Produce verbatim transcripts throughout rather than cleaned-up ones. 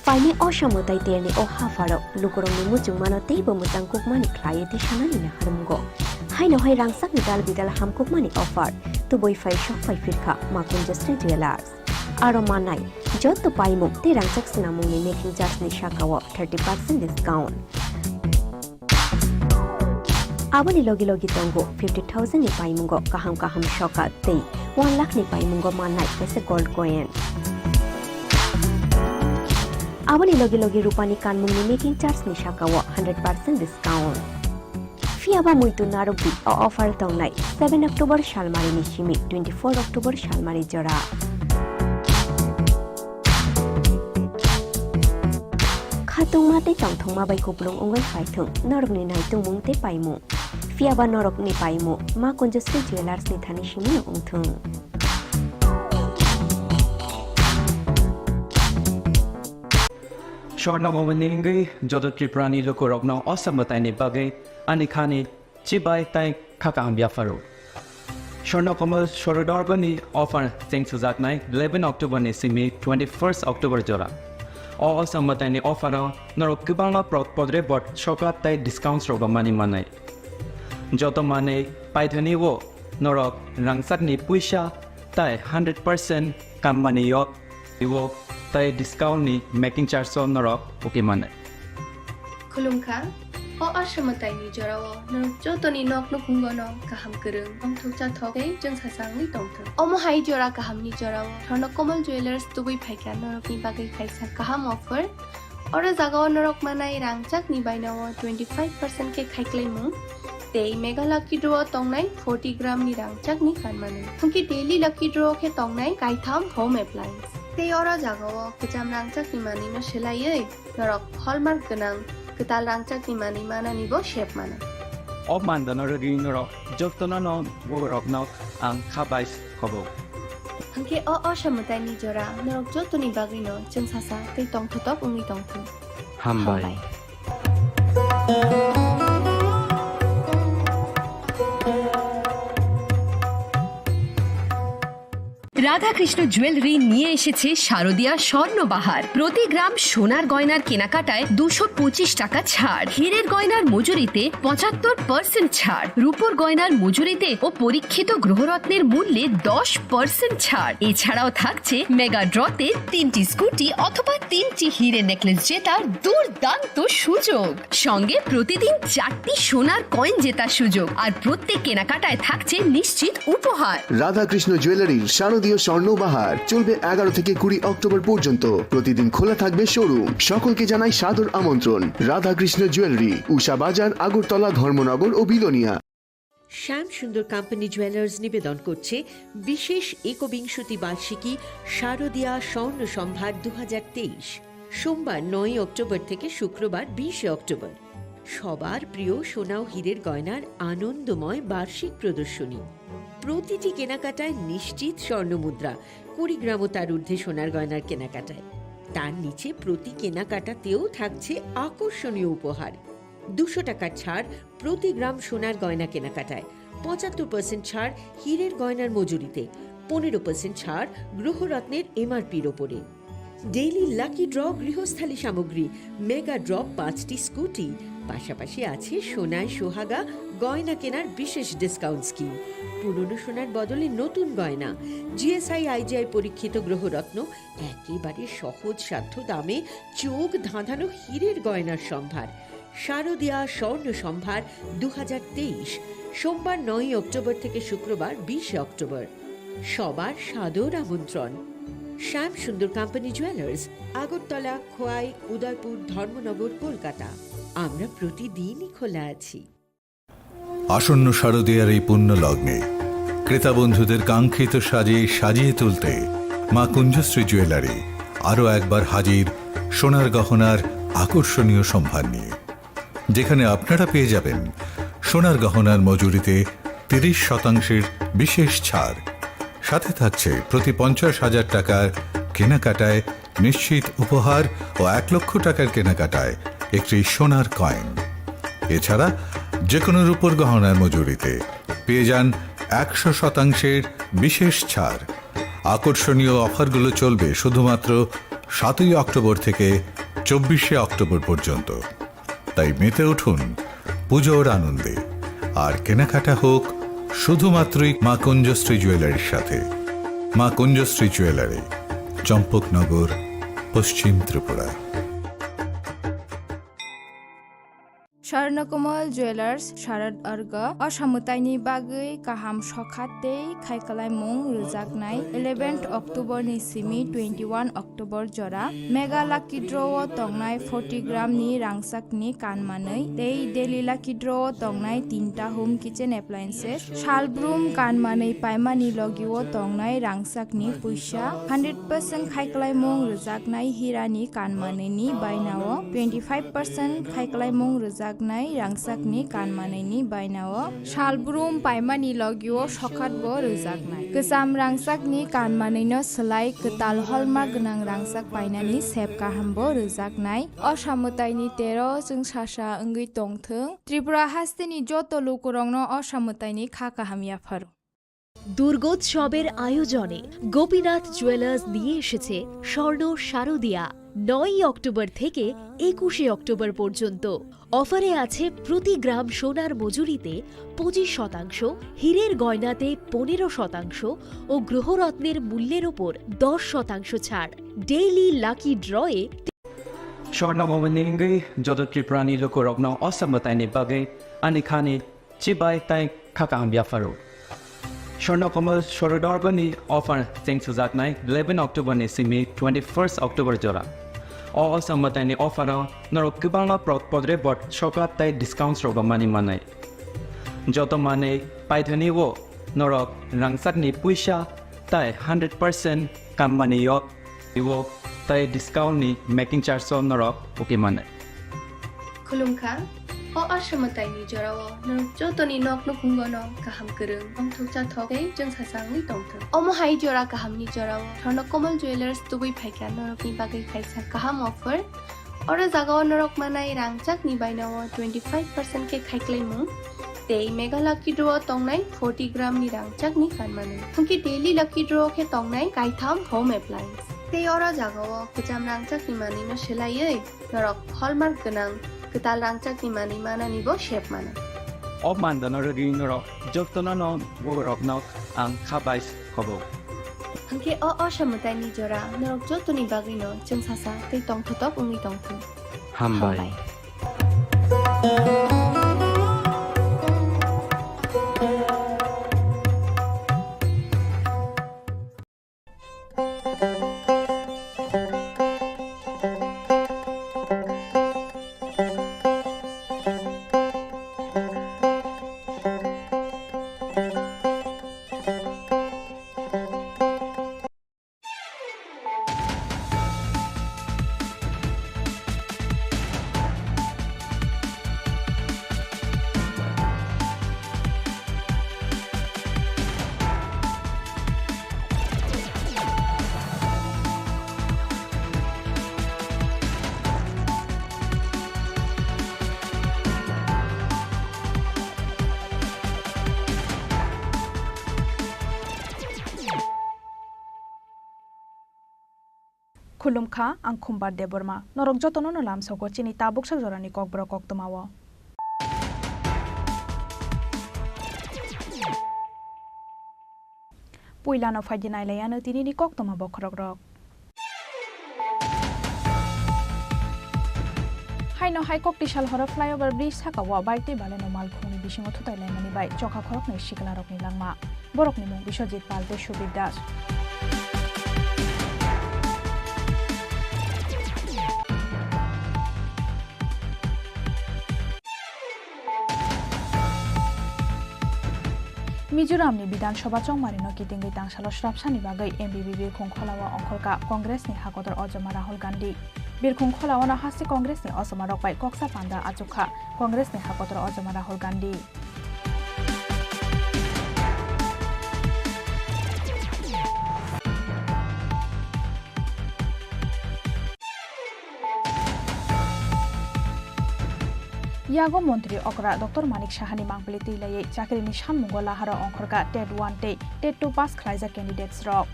Paimai osa mwtai terni o hapharo lukurokni muchungmano teibo mwchangkukmani khlaiwi tisanani naharmungo. Haino hai rangchakni dal bidal hamkukmani offer tubui phai sok phai phirkha Makunjasri Jewellers. Aro manai jotto paimung tei rangchak swnamungni making charge ni sakao thirty percent discount. Aboni logi logi tongo fifty thousand ni paimungo kaham kaham sokat tei one lakh ni paimungo mannai kaisa gold coin. Aboni logi logi rupani kanmungni making charge ni sakao hundred percent discount. Phiyaba muitu narwkdi, o offer tongnai seven October salmarini simi twenty-four October salmari jora. Khatungma tei tongthokma bai kupulung wngwi phaithwng norokni naitungmung tei paimung. Phiyaba norokni paimung Makunjasri Jewellers ni thani simino wngthwng. Swarna Bhavan ni wngwi joto Tripura ni lukurokno Osa mwtaini bagwi ani khani chibai tei kha kaham yapharo. Swarna Kamal Sorodorba ni offer cheng sujaknai eleven October ni simi twenty-first October jora. O Osa mwtaini offer o norok kwbangma product podre bot sokat tei discounts rok mani manai. Joto manwi paithani o norok rangchakni puisa tei hundred percent kammani yok iwo tei discount ni making charge o norok pokimani. Khulumkha, o Osa mwtaini jorao norok jotoni nok nukhungono kaham kwrwng, tongthokcha thok tei chwngsachangwi tongthwng. Omo hai jora kahamni jorao Swarna Kamal Jewellers tubui phaikha norokni bagwi kaisa kaham offer. Oro jagao norok manai rangchakni bainao twenty-five percent khe khaiklaimung tei Mega Lucky Draw o tongnai forty gram ni rangchakni kanmani. Hwnkhe Daily Lucky Draw khe tongnai kaitham home appliance. Tei oro jagao kwcham rangchakni manwino swlaiwi norok hallmark gwnang kwtal rangchakni manwi mananibo sep mano. O mandano rwgwi norok jotono no borokno ang kha bai khobo. Hwnkhe o Osa mwtaini jora norok jotoni bagwino chwngsasa tei tongthotok wngwi tongthung. Hambai. Hambai. Radhakrishna jewellery নিয়ে এসেছে শারদিয়া স্বর্ণবাহার। প্রতি গ্রাম সোনার গয়নার কেনাকাটায় দুশো পঁচিশ টাকা ছাড়, হীরের গয়নার মজুরিতে পঁচাত্তর পার্সেন্ট ছাড়, রূপোর গয়নার মজুরিতে ও পরীক্ষিত গ্রহরত্নের মূল্যে দশ পার্সেন্ট ছাড়। এছাড়াও থাকছে মেগা ড্রতে তিনটি স্কুটি অথবা তিনটি হীরে নেকলেস জেতার দুর্দান্ত সুযোগ। সঙ্গে প্রতিদিন চারটি সোনার কয়েন জেতার সুযোগ, আর প্রত্যেক কেনাকাটায় থাকছে নিশ্চিত উপহার। রাধাকৃষ্ণ জুয়েলারির শারদীয় স্বর্ণ বাহার চলবে এগারো থেকে কুড়ি অক্টোবর পর্যন্ত। প্রতিদিন খোলা থাকবে শোরুম। সকলকে জানাই সাদর আমন্ত্রণ। রাধাকৃষ্ণ জুয়েলারি, উষা বাজার, আগরতলা, ধর্মনগর ও বিলোনিয়া। শ্যাম সুন্দর কোম্পানি জুয়েলার্স নিবেদন করছে বিশেষ একবিংশতি বার্ষিকী শারদীয়া স্বর্ণ সম্ভার দু হাজার তেইশ। সোমবার নয়ই অক্টোবর থেকে শুক্রবার বিশে অক্টোবর। সবার প্রিয় সোনা ও হীরের গয়নার আনন্দময় বার্ষিক প্রদর্শনী। প্রতিটি কেনাকাটায় নিশ্চিত স্বর্ণমুদ্রা, কুড়ি গ্রাম ও তার ঊর্ধ্বে সোনার গয়নার কেনাকাটায়। তার নিচে প্রতি কেনাকাটাতেও থাকছে আকর্ষণীয় উপহার। দুশো টাকার ছাড় প্রতি গ্রাম সোনার গয়না কেনাকাটায়, পঁচাত্তর পার্সেন্ট ছাড় হীরের গয়নার মজুরিতে, পনেরো পার্সেন্ট ছাড় গ্রহরত্নের এমআরপির ওপরে। ডেইলি লাকি ড্র গৃহস্থালী সামগ্রী, মেগা ড্র পাঁচটি স্কুটি, পাশাপাশি আছে সোনায় সোহাগা গয়না কেনার বিশেষ ডিসকাউন্ট স্কিম। পুরনো সোনার বদলে নতুন গয়না, জিএসআই আইজিআই পরীক্ষিত গ্রহরত্ন, একেবারে সহজসাধ্য দামে চোখ ধাঁধানো হীরের গয়নার সম্ভার। শারদীয়া স্বর্ণ সম্ভার দু হাজার তেইশ, সোমবার নয়ই অক্টোবর থেকে শুক্রবার বিশে অক্টোবর। সবার সাদর আমন্ত্রণ। শ্যাম সুন্দর কোম্পানি জুয়েলার্স, আগরতলা, খোয়াই, উদয়পুর, ধর্মনগর, কলকাতা। আমরা প্রতিদিনই খোলা আছি। আসন্ন শারদীয়ার এই পুণ্য লগ্নে ক্রেতা বন্ধুদের কাঙ্ক্ষিত সাজে সাজিয়ে তুলতে মা কুঞ্জশ্রী জুয়েলারি আরও একবার হাজির সোনার গহনার আকর্ষণীয় সম্ভার নিয়ে, যেখানে আপনারা পেয়ে যাবেন সোনার গহনার মজুরিতে তিরিশ শতাংশের বিশেষ ছাড়, সাথে থাকছে প্রতি পঞ্চাশ হাজার টাকার কেনাকাটায় নিশ্চিত উপহার ও এক লক্ষ টাকার কেনাকাটায় একটি সোনার কয়েন। এছাড়া যে কোনো রূপোর গহনার মজুরিতে পেয়ে যান একশো শতাংশের বিশেষ ছাড়। আকর্ষণীয় অফারগুলো চলবে শুধুমাত্র সাতই অক্টোবর থেকে চব্বিশে অক্টোবর পর্যন্ত। তাই মেতে উঠুন পুজোর আনন্দে, আর কেনাকাটা হোক শুধুমাত্রই মা কুঞ্জশ্রী জুয়েলারির সাথে। মা কুঞ্জশ্রী জুয়েলারি, চম্পকনগর, পশ্চিম Tripura. Swarnakomal Jewellers Sharad Arga o samwtaini bagwi kaham sokha tei khaikhlaimung rwjaknai eleventh October ni simi twenty-one October jora Mega Lucky Draw o tongnai forty gram ni rangchak ni kanmanwi tei Daily Lucky Draw o tongnai tinta home kitchen appliances, salbrum kanmanwi paimani logio tongnai rangchak ni puisa, hundred percent khaikhlaimung rwjaknai hira ni kanmanwi ni bainao twenty-five percent khaikhlaimung rwjaknai rangchak ni kanmanwi ni bainao salbrum paimani logio sokhat bo rwjaknai. Kwcham rangchak ni kanmanwi no swlai kwtal hallmark gwnang rangchak painani sep kaham bo rwjaknai. O samwtaini tero chwng sasa wngwi tongthwng. Tripura hasteni joto lukurokno o samwtaini kha kaham yapharo. দুর্গোৎসবের আয়োজনে গোপীনাথ জুয়েলার্স নিয়ে এসেছে স্বর্ণ শারদিয়া। নয়ই অক্টোবর থেকে একুশে অক্টোবর পর্যন্ত অফারে আছে প্রতি গ্রাম সোনার মজুরিতে পঁচিশ শতাংশ, হীরের গয়নাতে পনেরো শতাংশ ও গ্রহরত্নের মূল্যের ওপর দশ শতাংশ ছাড়। ডেইলি লাকি ড্রয়ে Swarnakomal ni wngwi joto Tripura ni lukurokno o samwtaini bagwi ani khani chibai tai kha kaham yapharo. Swarnakomal Sharad Arga ni offer cheng sujaknai eleven October ni simi twenty-first October jora. O, o samwtaini offer o norok kwbangma pro-, podre bot sokha tai discounts rok mani manai. Joto manwi paithani o norok rangchak ni puisa tai hundred percent company o iwo tai discount ni making charge o norok uki mane. Khulumkha, o aswmwtaini jorao norok jotoni nok nukhungo no kaham kwrwng, tongthok chathok tei chwngsasa wngwi tongthwng. Omo hai jora kahamni jorao Swarnakomal Jewellers tubui phaikha norokni bagwi kaisa kaham offer. Oro jagao norok manai rangchakni bainao twenty-five percent khe khaiklaimung tei Mega Lucky Draw o tongnai forty gram ni rangchakni kanmanwi. Hwnkhe Daily Lucky Draw khe tongnai kaitham home appliance. Tei oro jagao kwcham rangchakni manwino swlaiwi norok hallmark gwnang kwtal rangchakni manwi mananibo sep mano. O mandano rwgwi norok jotono no borokno ang kha bai khobo. Hwnkhe o, o samwtaini jora norok jotoni bagwino chwngsasa tei tongthotok wngwi tongthung. Hambai. Hambai. Khulumkha, ang Khumbar Debbarma. Norok jotono no lamsogo chini tabuksa jorani kokborok koktwmao. Puilano phaidi nailaiano tinini koktwma bokhorokrok. Haino hai koktwsal horo flyover bridge sakao bike tei baleno malkhungni bisingo thutai laimani bai chokha khoroknwi siklarokni langma. Borokni mung Biswajit Pal tei Subir Das. Mizoramni Bidhan Sabha chongmarino kitingwi tangsalo srapsani bagwi M B B birkhung kholao ongkhorkha Congressni hakotor ojoma Rahul Gandhi. Birkhung kholaono haste Congressni osomarok bai koksa panda achukha Congressni hakotor ojoma Rahul Gandhi. Yago montri okra Doctor Manik Sahani mangpili twi laiwi chakrini sammungo laharo ongkhorkha TET one tei TET two pass khlaijak candidates rok.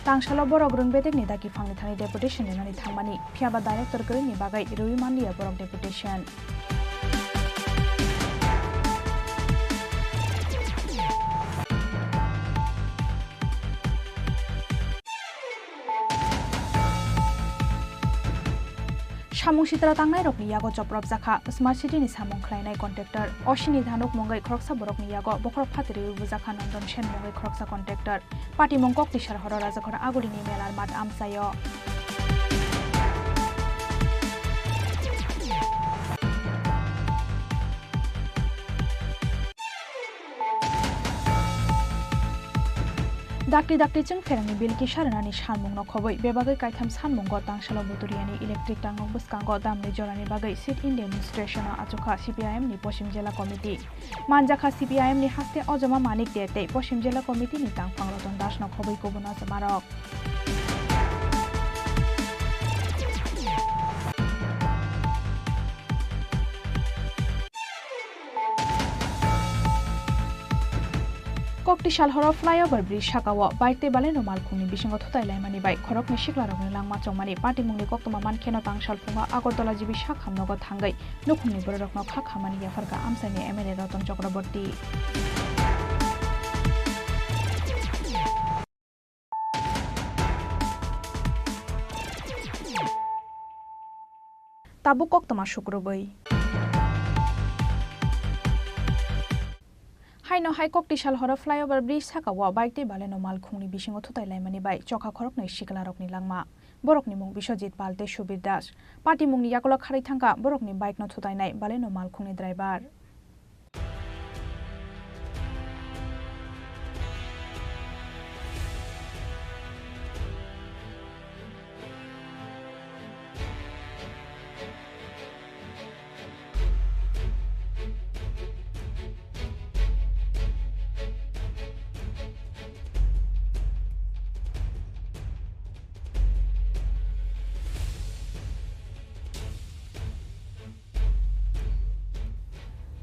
Tangsalo borok rwng bedekni dakiphangni thani deputation rinani thangmani, phiyaba director kwrwini bagwi rwui manliya borok deputation. Samung sitra tangnairokni yago chopropjakha Smart City ni samung khlainai contractor. Osini dhanuk mungwi khoroksa borokni yago bokhorok phatri bujakha Nondon Sen mungwi khoroksa contractor. Patimung Koktisal horo Rajakhor Agulini melar mat amchaio. Dakti dakti chwng pherangni bill kisa rwnani salmungno khobwi bebagwi kaitham salmungo tangsalo buturiyani electric tangnok bwskango damni jorani bagwi Sit India Administration-o achukha C P I M ni Poschim Jela Committee. Manjakha C P I M ni haste Ojoma Manik De tei Poschim Jela Committee ni tangphang Roton Das no khobwi kubun Ojomarok. Koktisal horo flyover bridge sakao bike tei baleno malkhungni bisingo thutai laimani bai khoroknwi siklarokni langma chongmani patimungni koktwma mankheno tangsal phungo Agartala G B sakhamnogo thangwi nukhungni bororokno kha khamani yapharkha amchaini M L A Roton Chakraborty. Tabuk koktwma sukrubwi. Haino hai Koktisal horo flyover bridge sakao bike tei baleno malkhungni bisingo thutai laimani bai chokha khoroknwi siklarokni langma. Borokni mung Biswajit Pal tei Subir Das. Patimungni yagulo kharwi thangkha borokni bike no thutainai baleno malkhungni driver.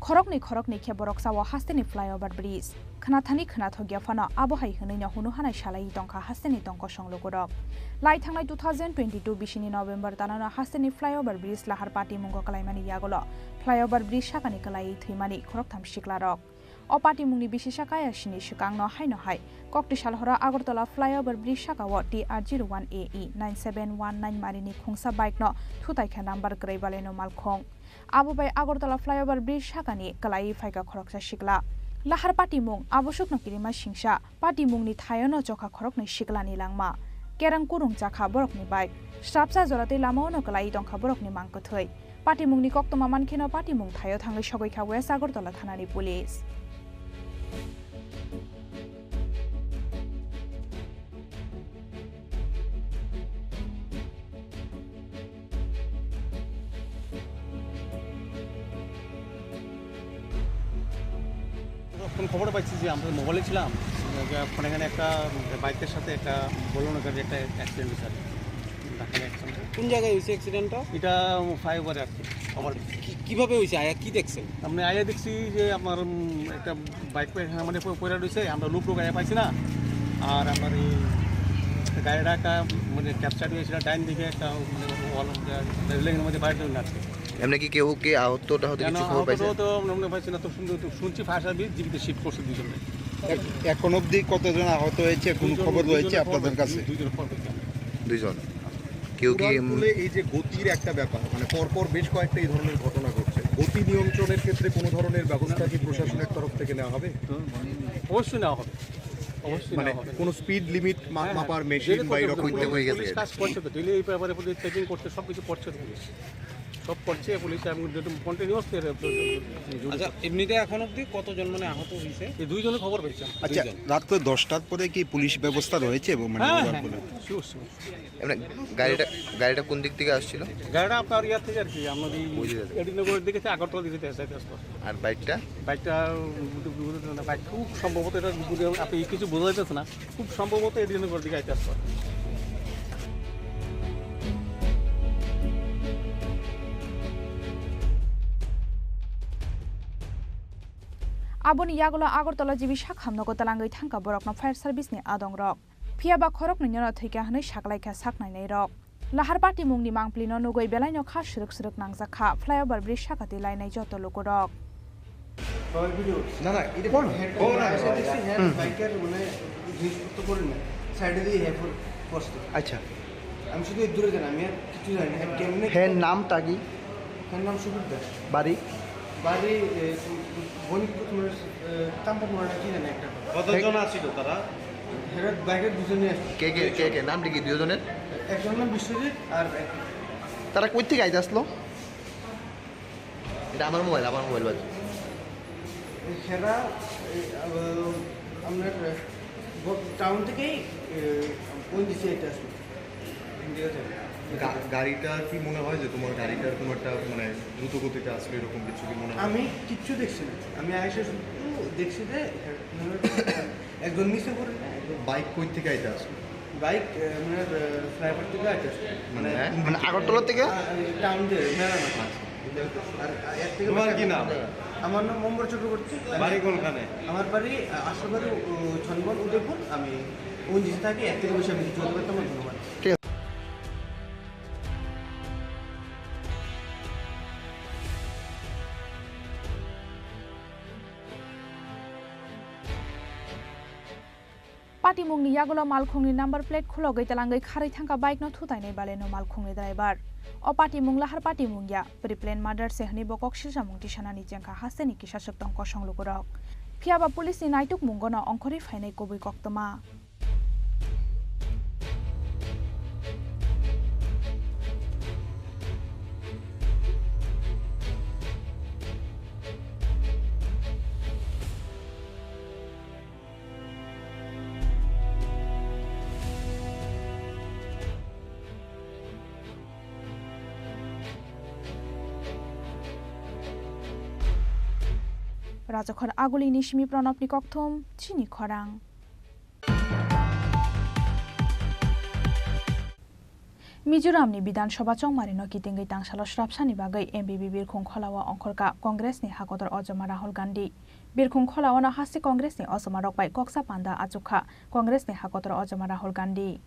Khoroknwi khoroknwi khe borok sao hasteni flyover bridge. Khnathani khnathokya phano abo hai hwnwino hunu hanai salaiwi tongkha hasteni tongkosong lukurok. Lai thangnai two thousand twenty-two bisini November talano hasteni flyover bridge lahar patimungo kwlaimani yagulo flyover bridge sakani kwlaiwi thwimani khoroktham siklarok. O patimungni bisisa kaya sini swkangno haino hai Koktisal horo Agartala flyover bridge sakao T R zero one A E nine seven one nine marini khungsa bike no thutai khe number kwrwi baleno malkhung. Abo bai Agartala flyover bridge sakani kwlaiwi phaikha khoroksa sikla. Lahar patimung abosukno kirima singsa, patimungni thaiono chokha khoroknwi siklani langma. Kerang kurung chakha borokni bike. Srapsa joratwi lamaono kwlaiwi tongkha borokni mang kwthwi. Patimungni koktwma mankheno patimung thaio thangwi sogwi kha West Agartala thanani police. তখন খবর পাইছি যে আমরা মোবাইলে ছিলাম, যে ফোনে এখানে একটা বাইকের সাথে একটা বোলেরো গাড়ির একটা অ্যাক্সিডেন্ট হয়েছে আর কি। ঢাকার অ্যাক্সিডেন্ট। কোন জায়গায় হয়েছে অ্যাক্সিডেন্টটা? এটা ফ্লাইওভারে আর কি। আবার কি-, কিভাবে হয়েছে? আয়া কি দেখছেন? আমরা আয়া দেখছি যে আমার, উম, একটা বাইক পড়ে, মানে, পড়ে, পড়ে রয়েছে, আমরা লুক লুক আয়া পাইছি না। আর আমার এই গাড়িটা একটা, মানে, ক্যাপচার হয়েছিল ডাইন দিকে একটা, মানে, ওয়াল, রেলিংয়ের মধ্যে বাইরে জন্য আর কি। এমনি কি কেউ কি আহত টাহত কেন কিছু খবর আহত পাইছেন? তো আমরা মনে পাইছি না, তো শুনতে, তো শুনছি ফায়ার সার্ভিস জীবিত শিফট করছে দুজনে। এখ-, এখন অবধি কতজন আহত হয়েছে, কোনো দুজন, খবর রয়েছে দুজনের খবর আপনাদের পেয়েছি, কাছে? দুইজনের খবর পেয়েছি আমরা। দুইজন। কেউ কি, উড়ালপুলে এই যে গতির একটা ব্যাপার, মানে, পরপর বেশ কয়েকটা এই ধরনের ঘটনা ঘটছে, গতি নিয়ন্ত্রণের ক্ষেত্রে কোনো ধরনের ব্যবস্থা কি প্রশাসনের তরফ থেকে নেওয়া হবে? অবশ্যই নেওয়া হবে, অবশ্যই মানে, নেওয়া হবে। কোনো স্পিড লিমিট মা-, হ্যাঁ, হ্যাঁ, মাপার মেশিন যেটা বা করতে এরকম হবে, কোনো পুলিশ কাজ করছে তো, ডেইলি এই ব্যাপারে পুলিশ চেকিং করছে, সব কিছু করছে তো পুলিশ, সব করছে পুলিশ, এবং যেহেতু কন্টিনিউয়াস এর, আচ্ছা, এমনিতে এখন অবধি কতজন, মানে, আহত হয়েছে? এই দুইজনের খবর পেয়েছি আমরা। আচ্ছা, দুইজন। রাত্রে দশটার পরে কি পুলিশ ব্যবস্থা রয়েছে এবং, মানে, হ্যাঁ, ওভার হ্যাঁ, পুলিশ? Sure, sure. এমনি গাড়িটা, গাড়িটা কোন দিক থেকে আসছিল? গাড়িটা আপনার ইয়ার থেকে আর কি, আমাদের এই ওই দিকে যাচ্ছে। এডিনগরের দিকে থেকে আগরতলা দিকে যাইতে আসতো। আর বাইকটা? বাইকটা বাইক খুব সম্ভবত, এটা আপনি কিছু বোঝা যাইতেছে না, খুব সম্ভবত এডিনগরের দিকে আইতে আসতো। Aboni yagulo Agartala G B sakhamnogo twlangwi thangkha borokno fire service ni adongrok. Phiya ba khoroknwi no thwikha hwnwi saklaikha saknainairok. Lahar patimungni mangpli no nugwi belaino kha srwk srwk nangjak kha flyover bridge sakati lainai joto lukurok. না না এটা কোন? Head biker মানে জিনিসপত্র করে না, সাইডে দিয়ে হেড পড়ছে। আচ্ছা। আমি শুধু দূরে জানি, আমি আর কিছু জানি না। কেমনে? হের নাম তাগি? হের নাম সুবীর দাস। বাড়ি? বাড়ি, এ, বণিকপুর, মানে, এ, চাম্পাপুর না কি জানি একটা। কতজন আছিল তারা? হেরা বাইকের দুজনে আসছে। কে কে, কে কে? নাম লিখি দুজনের? একজন নাম বিশ্বজিৎ আর এক তারা কই থেকে আইতে আসলো? এটা আমার মোবাইল, আমার মোবাইল বাজে। এছাড়া, এই, আহ, আপনার, আহ, ব-, টাউন থেকেই, আহ, ওএনজিসি এটা আসবে। ঠিক আছে? গা-, গাড়িটা কি মনে হয় যে তোমার গাড়িটার কোনো একটা, মানে, দ্রুত গতিতে আসবে, এরকম কিছু কি মনে হয়? আমি কিচ্ছু দেখছি না। আমি আইসা শুধু দেখছি যে, হ্যাঁ, একজন নিচে পড়ে না, একজন বাইক কই থেকে আইতে আসলো? বাইক, আহ, মানে, আহ, ফ্লাইওভার থেকে আইতে আসলো। মানে, মানে, আগরতলা থেকে? আহ, এই টাউন দিয়ে, মেলা মাঠ। আচ্ছা। আর, আহ, এর থেকে তোমার বেশি কি নাম? আমার নাম অমর চক্রবর্তী। বাড়ি কোনখানে? আমার বাড়ি, আহ, আশাবাড়ি, ও, ছনবন, উদয়পুর। আমি ওএনজিসি থাকি, এর থেকে বেশি আমি কিছু বলতে পারতাম না, ধন্যবাদ। ঠিক আছে। Patimungni yagulo malkhungni number plate khulogwi twlangwi kharwi thangkha bike no thutainai Baleno malkhungni driver. O patimung lahar patimung ya, pre-planned murder se hwnwi bo kok silsamung tisanani chengkha hasteni kisa swktong kosong lukurok. Phiyaba police ni naitukmungono ongkhorwi phainai kubui koktwma. Rajakhor Agulini simi Pranabni kokthum, chini khorang. Mizoramni Bidhan Sabha chongmarino kitingwi tangsalo srapsani bagwi M P P Birkhung Kholao ongkhorkha Congressni hakotor ojoma Rahul Gandhi. Birkhung Kholaono haste Congressni ojomarok bai koksa panda achukha Congressni hakotor ojoma Rahul Gandhi.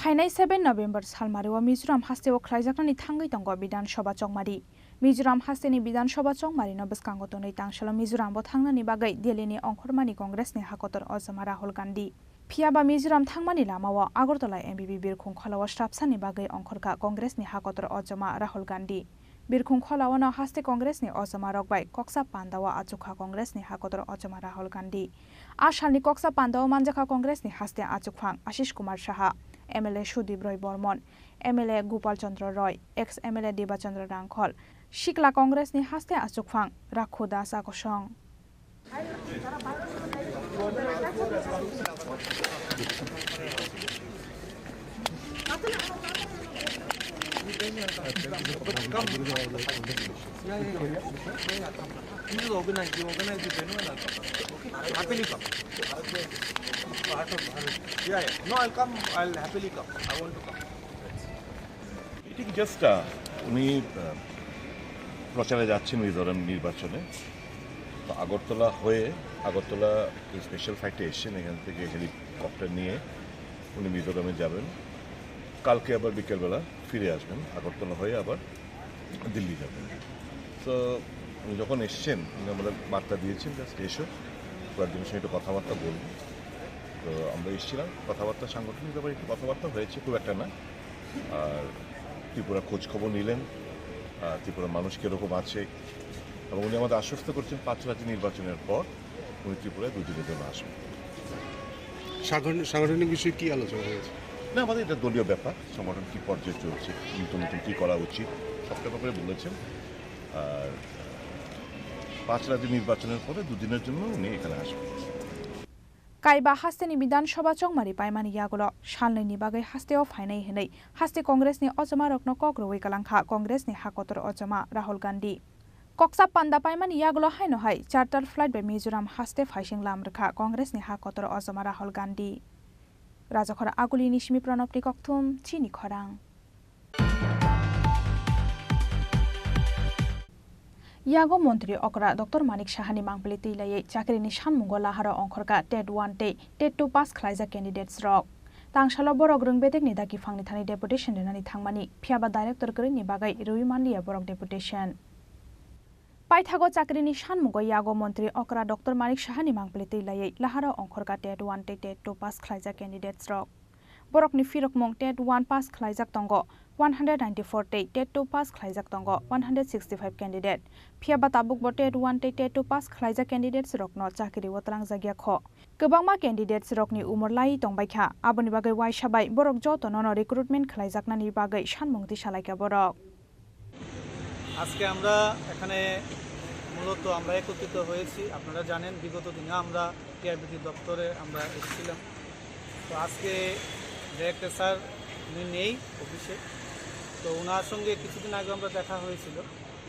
Phainai seven November salmario Mizoram hasteo khlaijaknani thangwi tongo Bidhan Sabha chongmari. Mizoram hasteni Bidhan Sabha chongmarino bwskango tonwi tangsalo Mizorambo thangnani bagwi Delhini ongkhormani Congressni hakotor ojoma Rahul Gandhi. Phiyaba Mizoram thangmani lamao Agartala M P P Birkhung Kholao srapsani bagwi ongkhorkha Congressni hakotor ojoma Rahul Gandhi. Birkhung Kholaono haste Congressni ojomarok bai koksa pandao achukha Congressni hakotor ojoma Rahul Gandhi. A salni koksa pandao manjakha Congressni haste achukphang Ashish Kumar Saha, M L A Sudip Roy Bormon, M L A Gopal Chandra Roy, ex M L A Deba Chandra Rangkhol, sikla Congressni haste achukphang Rakhu Das Akosong. Please organize, you organize the venue and I'll come. Okay? Happily come. Part of Bharat. Yeah, yeah. No, I'll come. I'll happily come. I want to come. ঠিক জাস্ট, আহ, উনি, আহ, প্রচারে যাচ্ছেন মিজোরাম নির্বাচনে। তো আগরতলা হয়ে, আগরতলা এই স্পেশাল ফ্লাইটে এসছেন, এখান থেকে হেলিকপ্টার নিয়ে উনি মিজোরামে যাবেন। কালকে আবার বিকেলবেলা ফিরে আসবেন, আগরতলা হয়ে আবার দিল্লি যাবেন। তো উনি যখন এসছেন, উনি আমাদের বার্তা দিয়েছেন, "জাস্ট এসো, কয়েকজনের সঙ্গে একটু কথাবার্তা বলবো।" তো আমরা এসেছিলাম, কথাবার্তা, সাংগঠনিক ব্যাপারে একটু কথাবার্তা হয়েছে, খুব একটা না। আর ত্রিপুরা খোঁজ খবর নিলেন, আহ, ত্রিপুরার মানুষ কীরকম আছে, এবং উনি আমাদের আশ্বস্ত করছেন পাঁচ রাজ্য নির্বাচনের পর উনি ত্রিপুরায় দুদিনের জন্য আসবেন। সাংগঠনিক, সাংগঠনিক বিষয়ে কী আলোচনা হয়েছে? না, আমাদের এটা দলীয় ব্যাপার, সংগঠন কী পর্যায়ে চলছে, নতুন নতুন কী করা উচিত, সবটা ব্যাপারে বলেছেন। আর পাঁচ রাজ্য নির্বাচনের পরে দুদিনের জন্য উনি এখানে আসবেন। Kaiba hasteni Bidhan Sabha chongmari paimani yagulo salnwini bagwi hasteo phainai hwnwi haste Congressni ojomarokno kok rwui kwlangkha Congressni hakotor ojoma Rahul Gandhi. Koksa panda paimani yagulo haino hai charter flight bai Mizoram haste phaising lam rwkha Congress ni ha kotor ojoma Rahul Gandhi. Rajakhor Aguli ni simi Pranab ni kokthum chini khorang. Yago montri okra Doctor Manik Saha ni mangpili twi laiwi chakri ni sanmungo laharo ongkhorkha TET one tei TET two pass khlaijak candidates rok. Tangsalo borok rwng bedek ni daki phang ni thani deputation rwnani thangmani, phiyaba director kwrwi ni bagwi rwi manliya borok deputation. Paithago chakri ni sanmungo yago montri okra Doctor Manik Saha ni mangpili twi laiwi laharo ongkhorkha TET one tei TET two pass khlaijak candidates rok. Borokni phirokmung TET one pass khlaijak tongo one hundred ninety-four tei TET two pass khlaijak tongo one hundred sixty-five candidate. Phiyaba tabukbo TET one tei TET two pass khlaijak candidates rokno chakri o twlangjak ya kho. Kwbangma candidates rokni umor lai tongbaikha, aboni bagwi uaisa bai borok jotono no recruitment khlaijaknani bagwi sanmung tisa laikha borok. আজকে আমরা এখানে মূলত আমরা একত্রিত হয়েছি। আপনারা জানেন, বিগত দিনে আমরা টিআরবিটি দপ্তরে আমরা এসেছিলাম। তো আজকে ডিরেক্টর স্যার উনি নেই অফিসে। তো ওনার সঙ্গে কিছুদিন আগে আমরা দেখা হয়েছিল।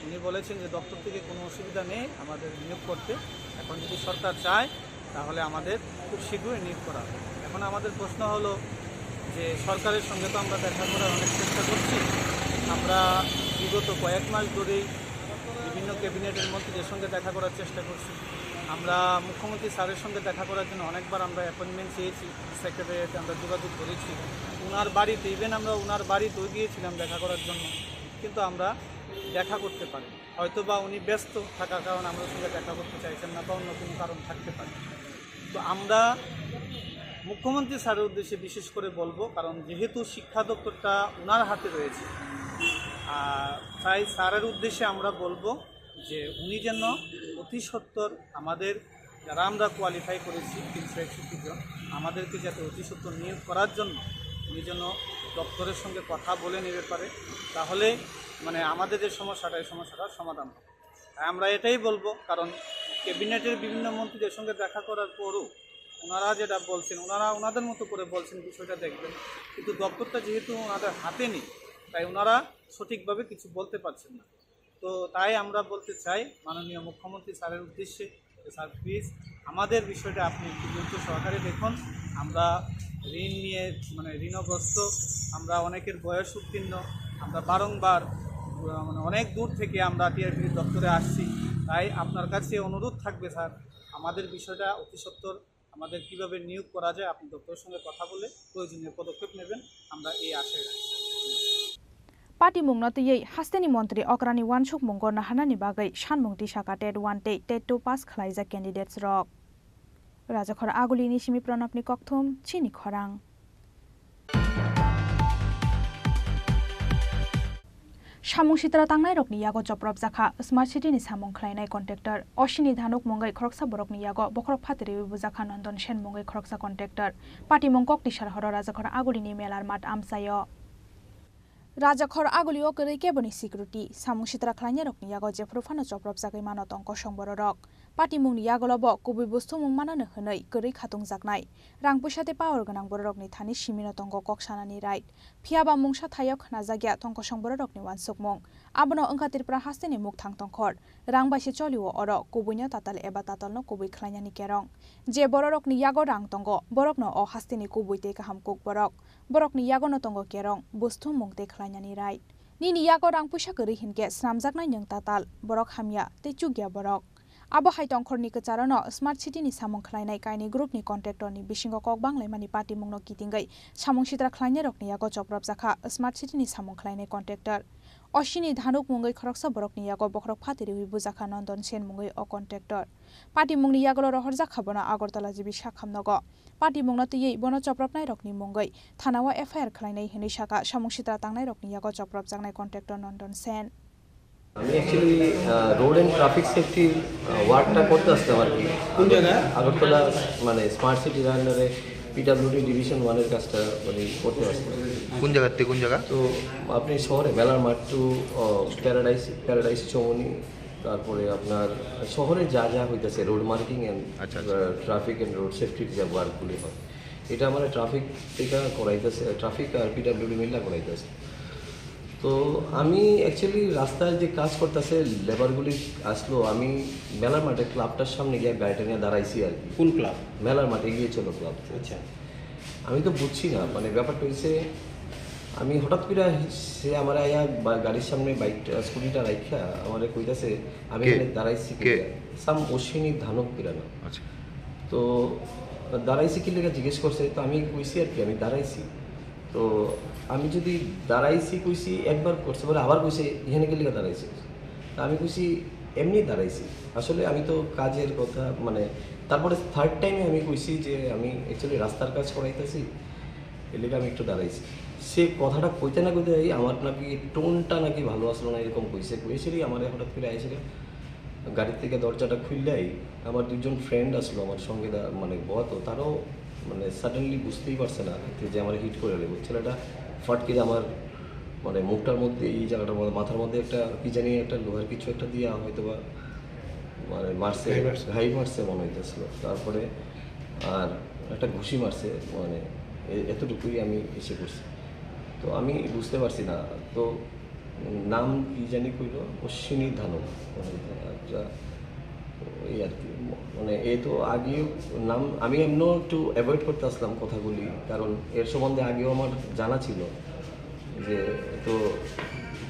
উনি বলেছেন যে দপ্তর থেকে কোনো অসুবিধা নেই আমাদের নিয়োগ করতে। এখন যদি সরকার চায়, তাহলে আমাদের খুব শীঘ্রই নিয়োগ করা হবে। এখন আমাদের প্রশ্ন হলো যে সরকারের সঙ্গে তো আমরা দেখা করার অনেক চেষ্টা করছি। আমরা বিগত কয়েক মাস ধরেই বিভিন্ন ক্যাবিনেটের মন্ত্রীদের সঙ্গে দেখা করার চেষ্টা করছি। আমরা মুখ্যমন্ত্রী স্যারের সঙ্গে দেখা করার জন্য অনেকবার আমরা অ্যাপয়েন্টমেন্ট চেয়েছি, সেক্রেটারিয়েটে আমরা যোগাযোগ করেছি। ওনার বাড়িতে, ইভেন আমরা ওনার বাড়িতেও গিয়েছিলাম দেখা করার জন্য, কিন্তু আমরা দেখা করতে পারিনি। হয়তো বা উনি ব্যস্ত থাকার কারণে আমাদের সঙ্গে দেখা করতে চাইছেন না, বা অন্য কোনো কারণ থাকতে পারে। তো আমরা মুখ্যমন্ত্রী স্যারের উদ্দেশ্যে বিশেষ করে বলবো, কারণ যেহেতু শিক্ষা দপ্তরটা ওনার হাতে রয়েছে, আর তাই স্যারের উদ্দেশ্যে আমরা বলবো যে উনি যেন অতি সত্বর আমাদের, যারা আমরা কোয়ালিফাই করেছি তিনশো একষট্টি জন, আমাদেরকে যাতে অতি সত্বর নিয়োগ করার জন্য উনি যেন দপ্তরের সঙ্গে কথা বলেন এ ব্যাপারে। তাহলে মানে আমাদের যে সমস্যাটা, এই সমস্যাটার সমাধান হবে। তাই আমরা এটাই বলবো, কারণ ক্যাবিনেটের বিভিন্ন মন্ত্রীদের সঙ্গে দেখা করার পরও ওনারা যেটা বলছেন, ওনারা ওনাদের মতো করে বলছেন, বিষয়টা দেখবেন, কিন্তু দপ্তরটা যেহেতু ওনাদের হাতে নেই, তাই ওনারা সঠিকভাবে কিছু বলতে পারছেন না। তো তাই আমরা বলতে চাই মাননীয় মুখ্যমন্ত্রী স্যারের উদ্দেশ্যে, স্যার, প্লিজ আমাদের বিষয়টা আপনি একটু গুরুত্ব সহকারে দেখুন। আমরা ঋণ নিয়ে, মানে, ঋণগ্রস্ত, আমরা অনেকের বয়স উত্তীর্ণ, আমরা বারংবার, আহ, মানে, অনেক দূর থেকে আমরা টিআরপি দপ্তরে আসছি। তাই আপনার কাছে অনুরোধ থাকবে স্যার, আমাদের বিষয়টা অতি সত্বর আমাদের কিভাবে নিয়োগ করা যায়, আপনি দপ্তরের সঙ্গে কথা বলে প্রয়োজনীয় পদক্ষেপ নেবেন, আমরা এই আশায় রাখছি। Patimungno twiwi hasteni montri okrani uansukmungo naharnani bagwi sanmung tisaka TET one tei TET two pass khwlaijak candidates rok. Rajakhor Agulini simi Pranabni kokthum chini khorang. Samung sitra tangnairokni yago chopropjakha Smart City ni samung khlainai contractor. Osini Dhanuk mungwi khoroksa borokni yago bokhorok phatiriwi bujakha Nondon Sen mungwi khoroksa contractor. Patimung kokni sal horo Rajakhor Agulini Melar mat amchaio. Rajakhor Agulio kwrwi keboni security. Samung sitra khlainairokni yago jephuru phano chopropjagwi mano tong kosong bororok. Patimungni yagulo bo kubui bustumung manano hwnwi kwrwi khatungjaknai. Rang puisa tei power gwnang bororokni thani simino tongo kok sanani right. Phiyaba mungsa thaio khnajakya tong kosong bororokni uansukmung. Abono wngkha Tripura hasteni mukthang tongkhor. Rang bai se cholio oro kubuino tatal eba tatalno kubui khlainani kerong. Je bororokni yago rang tongo, borokno o hasteni kubui tei kaham kuk borok. Borokni yagono tongo kerong, bustumung tei khlainani right. Nini yago rang puisa kwrwi hinkhe snamjaknai nwng tatal, borok hamya tei chukya borok. Abo hai tongkhorni kwcharono Smart City ni samung khlainai kainwi group ni contractor ni bisingo kok banglaimani patimungno kitingwi samung sitra khlainairokni yago chopropjakha Smart City ni samung khlainai contractor. Osini Dhanuk mungwi khoroksa borokni yago bokhorok phatiriwi bujakha Nondon Sen mungwi o contractor. Patimungni yagulo rohorjakha bono Agartala G B sakhamnogo. Patimungno twiwi bono chopropnairokni mungwi thanao F I R khlainai hwnwi sakha samung sitra tangnairokni yago chopropjaknai contractor Nondon Sen. আমি actually road and traffic সেফটির ওয়ার্কটা করতে আসতাম আর কি। কোন জায়গায়? আগরতলা, মানে, স্মার্ট সিটির আন্ডারে পিডাব্লিউডি ডিভিশন ওয়ানের কাজটা, মানে, করতে আসতাম। কোন জায়গা থেকে কোন জায়গা? তো আপনি শহরে মেলার মাঠ টু প্যারাডাইস, প্যারাডাইস চৌমুহনী, তারপরে আপনার শহরে যা যা হইতাছে, রোড মার্কিং অ্যান্ড আচ্ছা, আচ্ছা। ট্রাফিক অ্যান্ড রোড সেফটির যে ওয়ার্কগুলি হয়, এটা আমরা ট্রাফিক থেকে করাইতেছে, ট্রাফিক আর পিডাব্লিউডি মিল্লা করাইতেছে। তো আমি অ্যাকচুয়ালি রাস্তায় যে কাজ করতেছে, লেবারগুলি আসলো, আমি মেলার মাঠে ক্লাবটার সামনে গিয়ে গাড়িটা নিয়ে দাঁড়াইছি আর কি। কোন ক্লাব? মেলার মাঠে গিয়ে চলো ক্লাব। আচ্ছা। আমি তো বুঝছি না, মানে, ব্যাপারটা হইছে, আমি হঠাৎ করে সে আমার আয়া বা-, গাড়ির সামনে বাইকটা, স্কুটিটা রাখা আমার কইতাছে, "আমি কে? এখানে দাঁড়াইছি কে? কিতা?" সাম অশ্বিনী ধানক কিরা না। আচ্ছা। তো দাঁড়াইছি কি লেগে জিজ্ঞেস করছে, তো আমি কইছি আর কি, "আমি দাঁড়াইছি।" তো আমি যদি দাঁড়াইছি কইছি একবার করছে, পরে আবার কইছে, "এখানে কি লেগে দাঁড়াইছিস?" তা আমি কইছি, "এমনি দাঁড়াইছি।" আসলে আমি তো কাজের কথা, মানে, তারপরে থার্ড টাইমে আমি কইছি যে আমি অ্যাকচুয়ালি রাস্তার কাজ করাইতেছি, এর লেগে আমি একটু দাঁড়াইছি। সে কথাটা কইতে না কইতে এই আমার নাকি টোনটা নাকি ভালো আসলো না, এরকম কইছে। কইছিলি আমার হঠাৎ করে আইসে গাড়ি থেকে দরজাটা খুললেই আমার দুজন ফ্রেন্ড আসলো আমার সঙ্গে, দা-, মানে, বত, তারাও, মানে, সাডেনলি বুঝতেই পারছে না যে আমার হিট করে দেবো। ছেলেটা ফট করে আমার, মানে, মুখটার মধ্যে, এই জায়গাটার মধ্যে, মাথার মধ্যে একটা কি জানি একটা লোহার কিছু একটা দিয়ে হয়তো বা, মানে, মারছে, ঘাই মারছে। ঘাই মারছে মনে হইতেছিল। তারপরে আর একটা ঘুষি মারছে, মানে, এ-, এতটুকুই আমি এসে করছি। তো আমি বুঝতে পারছি না। তো নাম কি জানি কইলো, অশ্বিনী ধানক। আচ্ছা, এই আর কি। মানে, এ তো আগেও নাম, আমি এমনও একটু অ্যাভয়েড করতে আসলাম কথাগুলি, কারণ এর সম্বন্ধে আগেও আমার জানা ছিল যে তো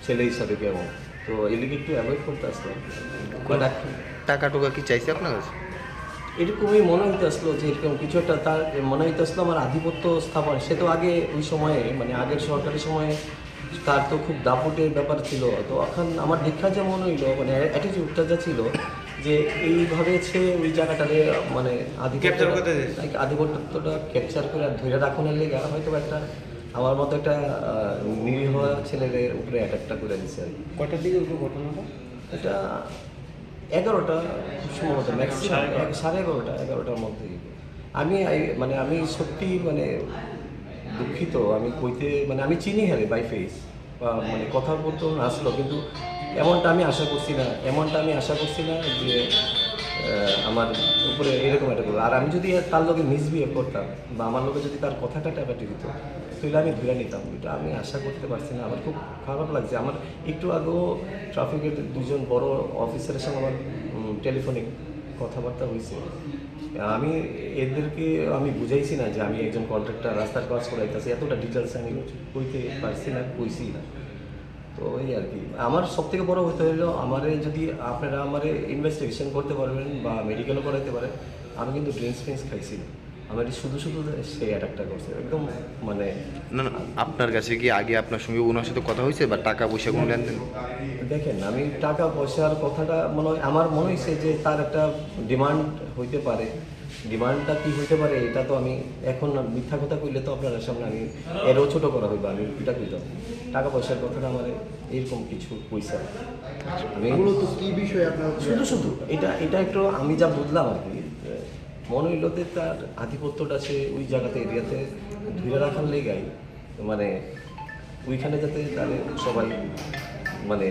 ছেলে হিসাবে কেমন, তো এদিকে একটু অ্যাভয়েড করতে আসলাম। কোনো বাট এখন টাকা টুকা কি চাইছে আপনার কাছে? এরকমই মনে হইতে আসলো যে এরকম কিছু একটা তার মনে হইতে আসলো আমার আধিপত্য স্থাপন। সে তো আগে ওই সময়ে, মানে, আগের সরকারি সময়ে তার তো খুব দাপটের ব্যাপার ছিল। তো এখন আমার দেখা যে মনে হইলো, মানে, অ্যাটিটিউডটা যা ছিল, যে এইভাবে সে ওই জায়গাটারে, মানে, আধিপত্যটা, ক্যাপচার করতে চাইছে। লাইক, আধিপত্যটা ক্যাপচার করে আর ধরে রাখনের লেগে হয়তো বা একটা আমার মতো একটা, আহ, নিরীহ ছেলের উপরে অ্যাটাকটা করে দিছে আর কি। কয়টার দিকে হইলো ঘটনাটা? এটা এগারোটা সম্ভবত, ম্যাক্সিমাম সাড়ে এগারোটা। এক-, সাড়ে এগারোটা, এগারোটার মধ্যেই। আমি, আই-, মানে, আমি সত্যি, মানে, দুঃখিত। আমি কইতে, মানে, আমি চিনি হ্যাঁ বাই ফেস, বা, মানে, কথা বলতে আসলো, কিন্তু এমনটা আমি আশা করছি না, এমনটা আমি আশা করছি না যে, আহ, আমার উপরে এরকম একটা করবে। আর আমি যদি তার লগে মিসবিহেভ করতাম বা আমার লগে যদি তার কথা কাটাকাটি হতো, তাহলে আমি ধরে নিতাম। এটা আমি আশা করতে পারছি না। আমার খুব খারাপ লাগছে। আমার একটু আগেও ট্রাফিকের দুজন বড় অফিসারের সঙ্গে আমার, উম, টেলিফোনে কথাবার্তা হয়েছে। আমি এদেরকে আমি বুঝাইছি না যে আমি একজন কন্ট্রাক্টর, রাস্তার কাজ করাইতেছি, এতটা ডিটেলস আমি কইতে পারছি না, কইছি না। তো এই আর কি। আমার সব থেকে বড় কথা হইলো, আমারে যদি আপনারা আমারে ইনভেস্টিগেশন করতে পারবেন বা মেডিকেলও করাইতে পারেন, আমি কিন্তু ড্রিঙ্কস ফ্রিঙ্কস খাইছি না। আমার শুধু শুধু সে অ্যাটাকটা করছে, একদম, মানে, না, না, আপনার কাছে কি আগে আপনার সঙ্গে ওনার সাথে কথা হয়েছে বা টাকা পয়সা কোনো লেনদেন? দেখেন, আমি টাকা পয়সার কথাটা মনে হয়, আমার মনে হয়েছে যে তার একটা ডিমান্ড হইতে পারে। ডিমান্ডটা কি হইতে পারে, এটা তো আমি এখন না, মিথ্যা কথা কইলে তো আপনার সামনে আমি এরও ছোট করা হইবে, আমি এটা কইতাম। টাকা পয়সার কথাটা আমার এইরকম কিছু পয়সা আমি মূলত কি বিষয়ে আপনার শুধু শুধু এটা, এটা একটু আমি যা বুঝলাম আর কি, মনে হইলো যে তার আধিপত্যটা সে ওই জায়গাতে, এরিয়াতে ধরে রাখার লেগাই, মানে, ওইখানে যাতে তাহলে সবাই, মানে,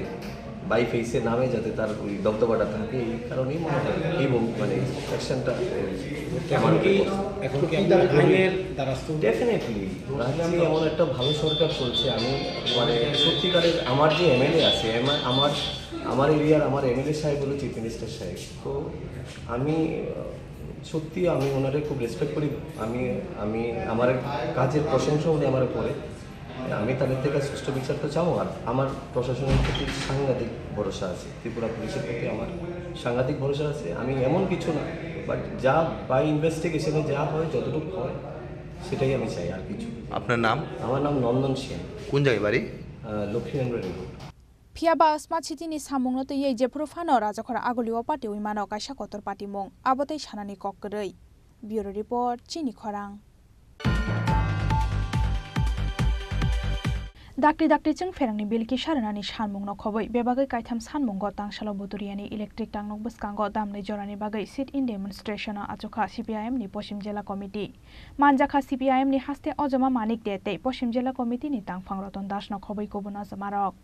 বাই ফেসে নামে যাতে তার ওই দবদবাটা থাকে, এই কারণেই মনে হয় এই বম-, মানে, অ্যাকশনটা আমার এখন কি, উপরে পড়ছে। এখন কি আপনার আইনের দ্বারস্থ? ডেফিনেটলি। রাজ্যে এমন একটা ভালো সরকার চলছে, আমি, মানে, সত্যিকারের আমার যে এমএলএ আছে, আমার, আমার, আমার এরিয়ার আমার এমএলএ সাহেব হলো চিফ মিনিস্টার সাহেব। তো আমি, আহ, সত্যি আমি ওনারে খুব রেসপেক্ট করি। আমি, আমি, আমার কাজের প্রশংসা উনি আমার করে। আমি তাদের থেকে সুষ্ঠু বিচার তো চাবো। আর আমার প্রশাসনের প্রতি সাংঘাতিক ভরসা আছে, ত্রিপুরা পুলিশের প্রতি আমার সাংঘাতিক ভরসা আছে। আমি এমন কিছু না, বাট যা বাই ইনভেস্টিগেশনে যা হয়, যতটুকু হয়, সেটাই আমি চাই, আর কিছু। আপনার নাম? আমার নাম নন্দন সেন। কোন জায়গায় বাড়ি? আহ, Laxminarayan road. Phiya ba sma chitini samungno twiwi jephuru phano Rajakhor agulio patiwi mano kaisa kotor patimung, abo tei sanani kok kwrwi. Bureau Report, Chini Khorang. Dakti dakti chwng pherangni bill kisa rwnani sanmungno khobwi bebagwi kaitham sanmungo tangsalo Buturiyani electric tangnuk bwskango damni jorani bagwi sit-in demonstration-o achukha C P I M ni Poschim Jila Committee. Manjakha C P I M ni haste Ojoma Manik De tei Poschim Jila Committee ni tangphang Roton Das no khobwi kubun ojomarok.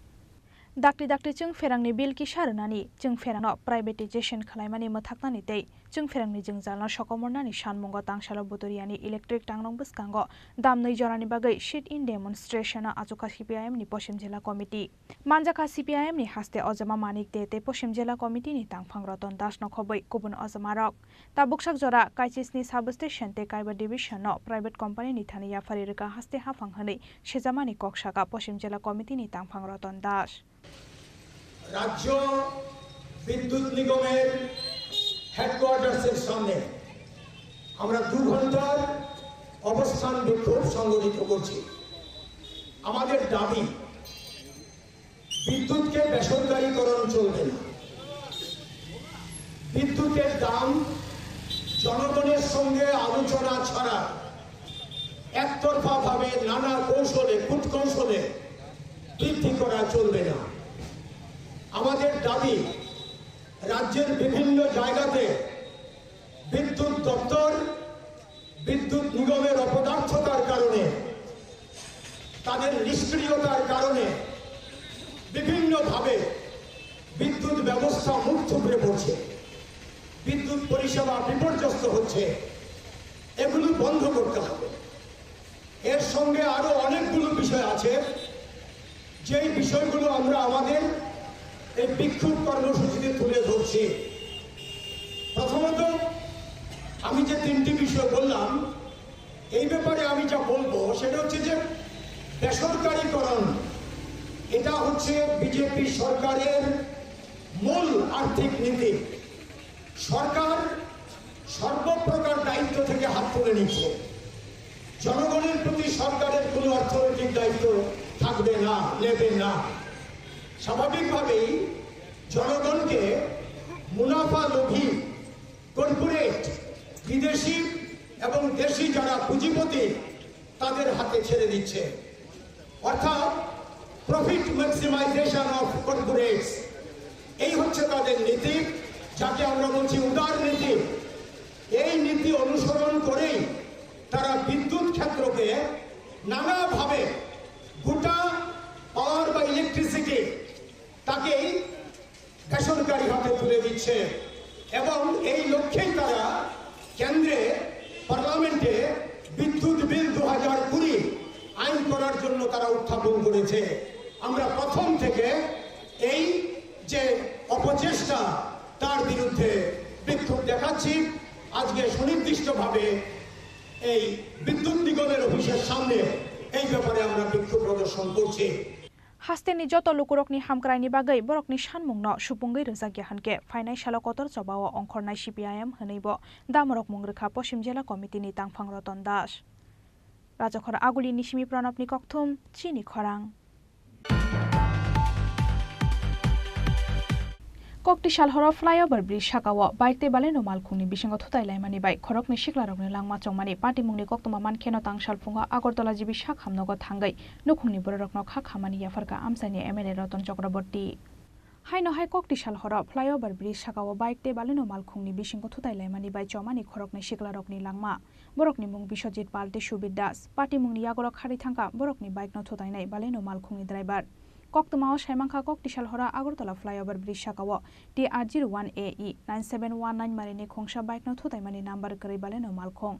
Dakti dakti chwng pherangni bill kisa rwnani, chwng pherangno privatization khwlaimani mwthaknani tei Chwng pherangni jwngjalno sokomornani sanmungo tangsalo Buturiyani electric tangrong bwskango damnwi jorani bagwi sit-in demonstration-o achukha C P I M ni Poschim Jila Committee. Manjakha C P I M ni haste ojama Manik De tei Poschim Jila Committee ni tangphang Roton Das no khobwi kubun ojamarok. Tabuksak jora Kaichisni Substation tei Kaiba Division no private company ni thani yaphari rwkha haste haphang hwnwi sejamani kok sakha Poschim Jila Committee ni tangphang Roton Das. রাজ্য বিদ্যুৎ নিগমের হেডকোয়ার্টার্সের সামনে আমরা দু ঘন্টার অবস্থান বিক্ষোভ সংগঠিত করছি। আমাদের দাবি, বিদ্যুৎকে বেসরকারীকরণ চলবে না। বিদ্যুতের দাম জনগণের সঙ্গে আলোচনা ছাড়া একতরফাভাবে নানা কৌশলে, কূটকৌশলে বৃদ্ধি করা চলবে না। আমাদের দাবি, রাজ্যের বিভিন্ন জায়গাতে বিদ্যুৎ দপ্তর বিদ্যুৎ নিগমের অপদার্থতার কারণে, তাদের নিষ্ক্রিয়তার কারণে বিভিন্নভাবে বিদ্যুৎ ব্যবস্থা মুখ থুবড়ে পড়ছে, বিদ্যুৎ পরিষেবা বিপর্যস্ত হচ্ছে। এগুলো বন্ধ করতে হবে। এর সঙ্গে আরো অনেকগুলো বিষয় আছে, যেই বিষয়গুলো আমরা আমাদের এই বিক্ষোভ কর্মসূচিতে তুলে ধরছি। প্রথমত, আমি যে তিনটি বিষয় বললাম, এই ব্যাপারে আমি যা বলবো সেটা হচ্ছে যে বেসরকারীকরণ, এটা হচ্ছে বিজেপি সরকারের মূল আর্থিক নীতি। সরকার সর্বপ্রকার দায়িত্ব থেকে হাত তুলে নিচ্ছে। জনগণের প্রতি সরকারের কোনো অর্থনৈতিক দায়িত্ব থাকবে না, নেবে না। স্বাভাবিকভাবেই জনগণকে মুনাফা লোভী কর্পোরেট, বিদেশি এবং দেশি যারা পুঁজিপতি, তাদের হাতে ছেড়ে দিচ্ছে। অর্থাৎ প্রফিট ম্যাক্সিমাইজেশন অফ কর্পোরেটস, এই হচ্ছে তাদের নীতি, যাকে আমরা বলছি উদার নীতি। এই নীতি অনুসরণ করেই তারা বিদ্যুৎ ক্ষেত্রকে নানাভাবে গোটা পাওয়ার বা ইলেকট্রিসিটি তাকেই বেসরকারি হাতে তুলে দিচ্ছে এবং এই লক্ষ্যেই তারা কেন্দ্রে, পার্লামেন্টে বিদ্যুৎ বিল দু হাজার কুড়ি আইন করার জন্য তারা উত্থাপন করেছে। আমরা প্রথম থেকে এই যে অপচেষ্টা, তার বিরুদ্ধে বিক্ষোভ দেখাচ্ছি। আজকে সুনির্দিষ্টভাবে এই বিদ্যুৎ নিগমের অফিসের সামনে এই ব্যাপারে আমরা বিক্ষোভ প্রদর্শন করছি। Hasteni joto lukurokni hamkraini bagwi borokni sanmungno supungwi rwjakya hwnkhe phainai salo kotor chobao ongkhornai C P I M hwnwibo damorok mung rwkha Poschim Jila Committee ni tangphang Roton Das. Rajakhor Aguli ni simi Pranabni kokthum, chini khorang. Kokti sal horo flyover bridge sakao bike tei baleno malkhungni bisingo thutai laimani bai khoroknwi siklarokni langma chongmani patimungni koktwma mankheno tang salphungo Agartala G B sak hamnogo thangwi nukhungni bororokno kha khamani yapharkha amchaini M L A Roton Chakraborty. Haino hai kokti sal horo flyover bridge sakao bike tei baleno malkhungni bisingo thutai laimani bai chomani khoroknwi siklarokni langma. Borokni mung Biswajit Pal tei Subir Das. Patimungni yagulo kharwi thangkha borokni bike no thutainai baleno malkhungni driver. Koktwmao saimankha kokti sal horo Agartala flyover bridge sakao T R zero one A E nine seven one nine marini khungsa bike no thutaimani number kwrwi baleno malkhung.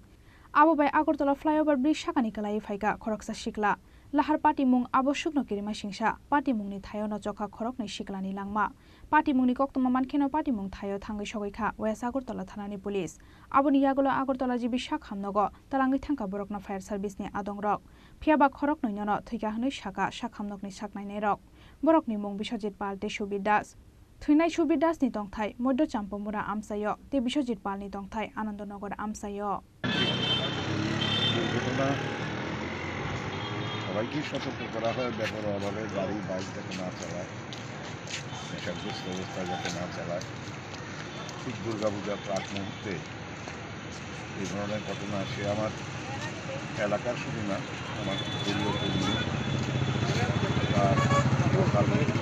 Abo bai Agartala flyover bridge sakani kwlaiwi phaikha khoroksa sikla. Lahar patimung abo sukno kirima singsa, patimungni thaio no chokha khoroknwi siklani langma. Patimungni koktwma mankheno patimung thaio thangwi sogwi kha West Agartala thanani police. Aboni yagulo Agartala G B sak hamnogo talangwi thangkha borokno fire service ni adongrok. Phiyaba khoroknwino no thwikha hwnwi sakha sak hamnokni saknainairok. Borokni mung Biswajit Pal tei Subir Das. Thwinai Subir Das ni tongthai Moddo Champamura amchaio tei Biswajit Pal ni tongthai Anandonagar amchaio. দুর্ঘটনা সবাইকেই সতর্ক করা হয়, বেপরোয়াভাবে গাড়ি, বাইক যাতে না চালায়, নেশাগ্রস্ত অবস্থায় যাতে না চালায়। ঠিক দুর্গাপূজার প্রাক মুহূর্তে এই ধরনের ঘটনা, সে আমার এলাকার শুধু না, আমার দলীয় কর্মী, তার লোকাল নেতৃত্ব,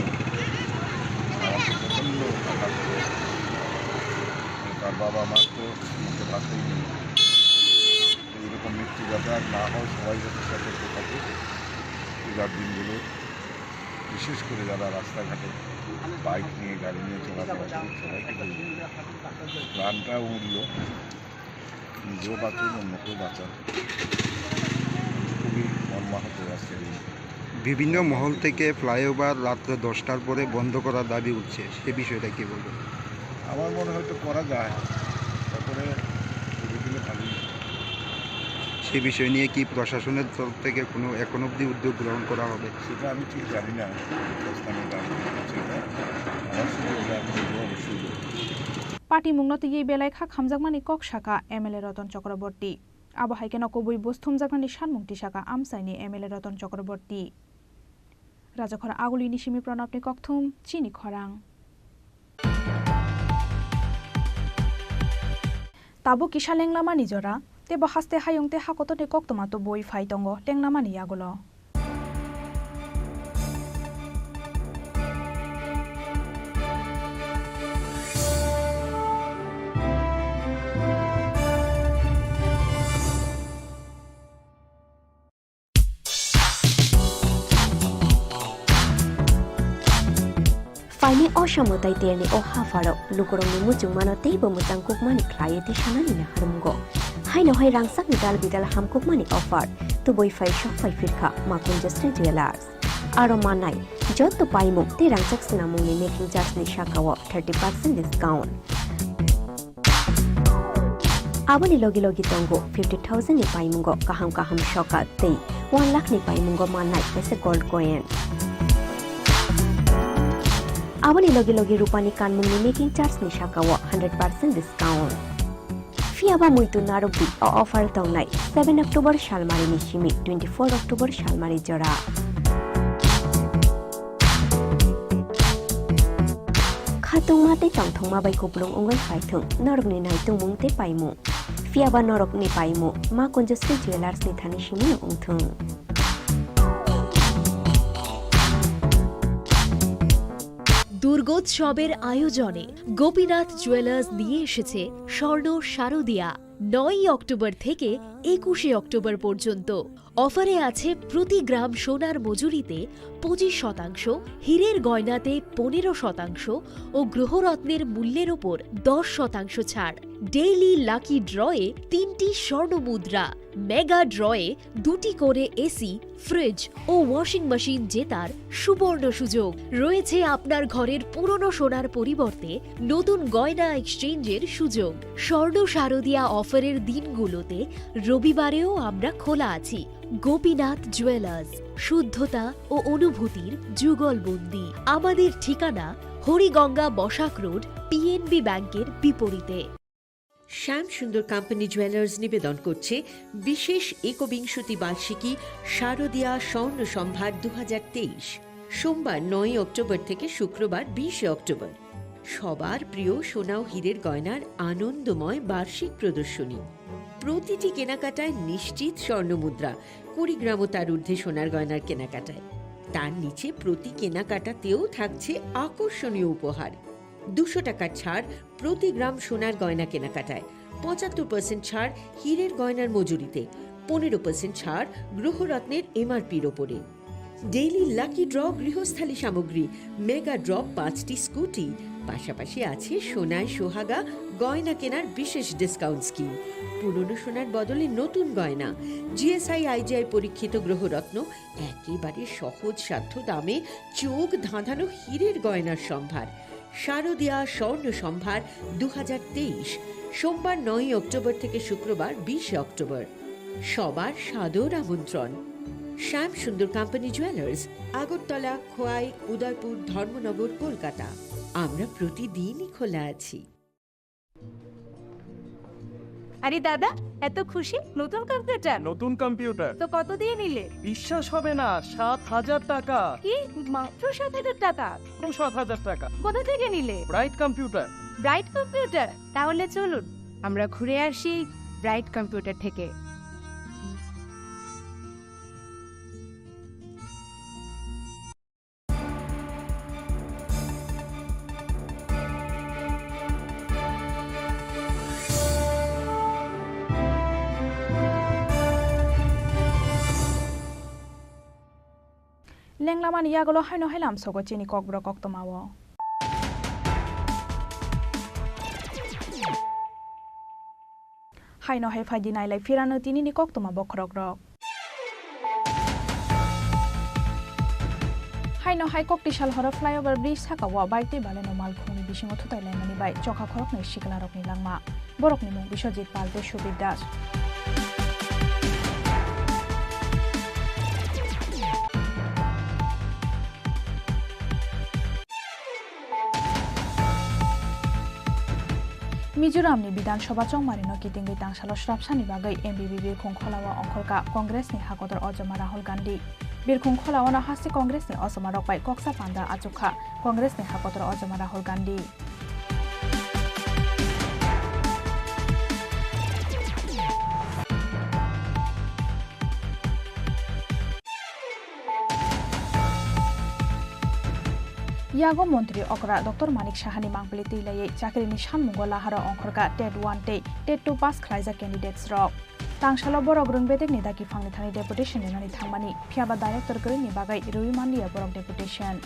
আমাকে প্রচণ্ড আঘাত করেছে। তার বাবা মার তো মুখে ভাতেই নেই। এইরকম মৃত্যু যাতে আর না হয়, সবাই যাতে সতর্ক থাকে পূজার দিনগুলো। বিশেষ করে যারা রাস্তাঘাটে বাইক নিয়ে, গাড়ি নিয়ে চলাফেরা করে, সবাইকে বলবো, প্রাণটা অমূল্য, নিজেও বাঁচুন, অন্যকেও বাঁচান। খুবই মর্মাহত আজকের এই। বিভিন্ন মহল থেকে ফ্লাইওভার রাত্রে দশটার পরে বন্ধ করার দাবি উঠছে, সে বিষয়টা কি বলবেন? আমার মনে হয় তো করা যায়, তারপরে করে দিলে ভালোই হয়। সে বিষয় নিয়ে কি প্রশাসনের তরফ থেকে কোনো এখন অবধি উদ্যোগ গ্রহণ করা হবে? সেটা আমি ঠিক জানি না, ব্যবস্থা নিয়ে দাঁড়িয়ে আছে এটা। আমার সুযোগ লাগবে, অবশ্যই দেবো। Patimungno twiwi belai kha khamjakmani kok sakha M L A Ratan Chakraborty. Abo hai kheno kubui buj thumjaknani sanmung tisakha amchaini M L A Ratan Chakraborty. Rajakhor Agulini simi Pranabni kokthum, chini khorang. Tabuk kisa lenglamani jora, teibo haste hayung tei hakotorni koktwma tubui phai tongo lenglamani yagulo. Phaini o samo tei terni o hapharo lukurokni muchungmano teibo mwchang kukmani khlaiwi tisanani naharmungo. Haino hai rangchakni dal bidal hamkukmani offer tubui phai sok phai phirkha Makunjasri Jewellers. Aro mannai jotto paimung tei rangchak swnamungni making charge ni sakao thirty percent discount. Aboni logi logi tongo fifty thousand ni paimungo kaham kaham sokat tei one lakh ni paimungo mannai kaisa gold coin. Aboni logi logi rupani kanmungni making charge ni sakao hundred percent discount. Phiyaba muitu narwkdi o offer tongnai seven October salmarini simi twenty-four October salmari jora. Khatungma tei tongthokma bai kupulung wngwi phaithung norokni naitungmung tei paimung. Phiyaba norokni paimung Makunjasri Jewellers ni thani simi wngthung. দুর্গোৎসবের আয়োজনে গোপীনাথ জুয়েলার্স নিয়ে এসেছে স্বর্ণ শারদিয়া। নয়ই অক্টোবর থেকে একুশে অক্টোবর পর্যন্ত অফারে আছে প্রতি গ্রাম সোনার মজুরিতে পঁচিশ শতাংশ, হীরের গয়নাতে পনেরো শতাংশ ও গ্রহরত্নের মূল্যের ওপর দশ শতাংশ ছাড়। ডেইলি লাকি ড্রয়ে তিনটি স্বর্ণ মুদ্রা, মেগা ড্রয়ে দুটি করে এসি, ফ্রিজ ও ওয়াশিং মেশিন জেতার সুবর্ণ সুযোগ। রয়েছে আপনার ঘরের পুরনো সোনার পরিবর্তে নতুন গয়না এক্সচেঞ্জের সুযোগ। স্বর্ণ শারদিয়া অফারের দিনগুলোতে রবিবারেও আমরা খোলা আছি। গোপীনাথ জুয়েলার্স, শুদ্ধতা ও অনুভূতির যুগলবন্দি। আমাদের ঠিকানা হরিগঙ্গা বসাক রোড, পিএনবি ব্যাংকের বিপরীতে। শ্যাম সুন্দর কোম্পানি জুয়েলার্স নিবেদন করছে বিশেষ একবিংশতি বার্ষিকী শারদিয়া স্বর্ণ সম্ভার দু হাজার তেইশ, সোমবার নয়ই অক্টোবর থেকে শুক্রবার বিশে অক্টোবর। সবার প্রিয় সোনা ও হীরের গয়নার আনন্দময় বার্ষিক প্রদর্শনী। প্রতিটি কেনাকাটায় নিশ্চিত স্বর্ণ মুদ্রা, কুড়ি গ্রাম ও তার ঊর্ধ্বে সোনার গয়নার কেনাকাটায়। তার নিচে প্রতি কেনাকাটাতেও থাকছে আকর্ষণীয় উপহার। দুশো টাকার ছাড় প্রতি গ্রাম সোনার গয়না কেনাকাটায়, পঁচাত্তর পার্সেন্ট ছাড় হীরের গয়নার মজুরিতে, পনেরো পার্সেন্ট ছাড় গ্রহরত্নের এমআরপির ওপরে। ডেইলি লাকি ড্র গৃহস্থালী সামগ্রী, মেগা ড্রপ পাঁচটি স্কুটি, পাশাপাশি আছে সোনায় সোহাগা গয়না কেনার বিশেষ ডিসকাউন্ট স্কিম। পুরনো সোনার বদলে নতুন গয়না, জিএসআই আইজিআই পরীক্ষিত গ্রহরত্ন, একেবারে সহজসাধ্য দামে চোখ ধাঁধানো হীরের গয়নার সম্ভার। শারদিয়া স্বর্ণ সম্ভার দু হাজার তেইশ, সোমবার নয়ই অক্টোবর থেকে শুক্রবার বিশে অক্টোবর। সবার সাদর আমন্ত্রণ। শ্যাম সুন্দর কোম্পানি জুয়েলার্স, আগরতলা, খোয়াই, উদয়পুর, ধর্মনগর, কলকাতা। আমরা প্রতিদিনই খোলা আছি। আরে দাদা, এত খুশি? নতুন কম্পিউটার? নতুন কম্পিউটার। তো কত দিয়ে নিলে? বিশ্বাস হবে না, সাত হাজার টাকা। কি? মাত্র সাত হাজার টাকা? মাত্র সাত হাজার টাকা। কোথা থেকে নিলে? Bright computer. Bright computer? তাহলে চলুন, আমরা ঘুরে আসি ব্রাইট কম্পিউটার থেকে। Lenglamani yagulo haino hai lamsogo chini kokborok koktwmao. Haino hai phai di nailai phirano tinini koktwma bokhorokrok. Haino hai Koktisal horo flyover bridge sakao bike tei baleno malkhungni bisingo thutai laimani bai chokha khoroknwi siklarokni langma. Borokni mung Biswajit Pal tei Subir Das. Mizoramni Bidhan Sabha chongmarino kitingwi tangsalo srapsani bagwi M B B birkhung kholao ongkhorkha Congressni hakotor ojoma Rahul Gandhi. Birkhung kholaono haste Congressni osomarok bai koksa panda achukha Congressni hakotor ojoma Rahul Gandhi. Yago montri okra Doctor Manik Sahani mangpili twi laiwi chakrini sanmungo laharo ongkhorkha TET one tei TET two pass khlaijak candidates rok. Tangsalo borok rwng bedekni daki phangni thani deputation rwnani thangmani, phiyaba director kwrwini bagwi rwui manliya borok deputation.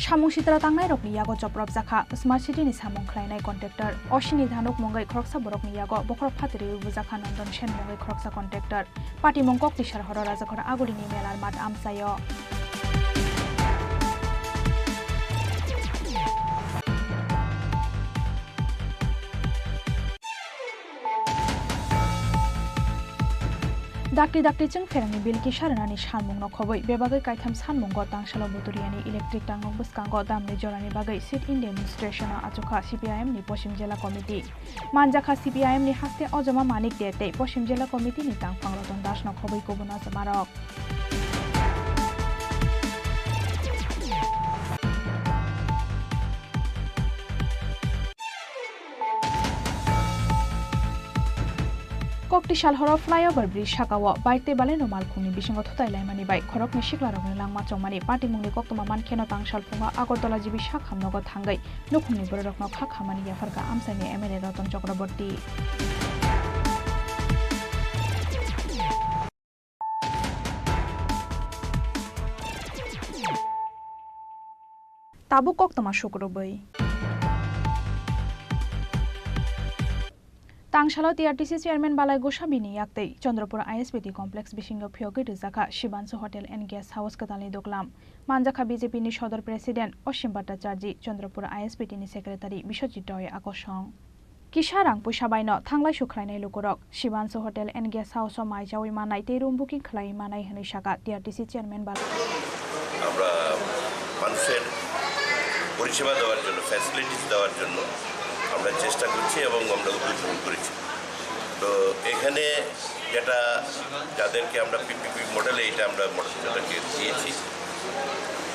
Samung sitra tangnairokni yago chopropjakha Smart City ni samung khlainai contractor. Osini thanuk mungwi khoroksa borokni yago bokhorok phatiriwi bujakha Nondon Sen mungwi khoroksa contractor. Patimung Koktisal horo Rajakhor Agulini melar mat amchaio. Dakti dakti chwng pherangni bill kisa rwnani sanmungno khobwi bebagwi kaitham sanmungo tangsalo Buturiyani electric tangnok bwskango damni jorani bagwi sit-in demonstration-o achukha C P I M ni Poschim Jila Committee. Manjakha C P I M ni haste ojoma Manik De tei Poschim Jila Committee ni tangphang Roton Das no khobwi kubun ojomarok. Koktisal horo flyover bridge sakao bike tei baleno malkhungni bisingo thutai laimani bai khoroknwi siklarokni langma chongmani patimungni koktwma mankheno tangsal phungo Agartala G B sak hamnogo thangwi nukhungni bororokno kha khamani yapharkha amchaini M L A Roton Chakraborty. Tabuk koktwma sukrubwi. Tangsalo T R T C chairman Balai Gosabini yaktwi Chandrapur I S B T complex bisingo phiyogwi rwjakha Shivansu Hotel and Guest House kwtalni duklam. Manjakha B J P ni sodor president Osim Bhattacharjee, Chandrapur I S B T ni secretary Biswajit Roy akosong. Kisa rang puisa baino thanglai sukhlainai lukurok Shivansu Hotel and Guest House o mai chawi manai tei room booking khlai manai hwnwi saka T R T C chairman Bal. আমরা মানুষের পরিষেবা দেওয়ার জন্য, ফ্যাসিলিটিস দেওয়ার জন্য আমরা চেষ্টা করছি এবং আমরা উদ্বোধন করেছি। তো এখানে যেটা, যাদেরকে আমরা পিপিপি মডেলে এটা আমরা মডেলটাকে দিয়েছি,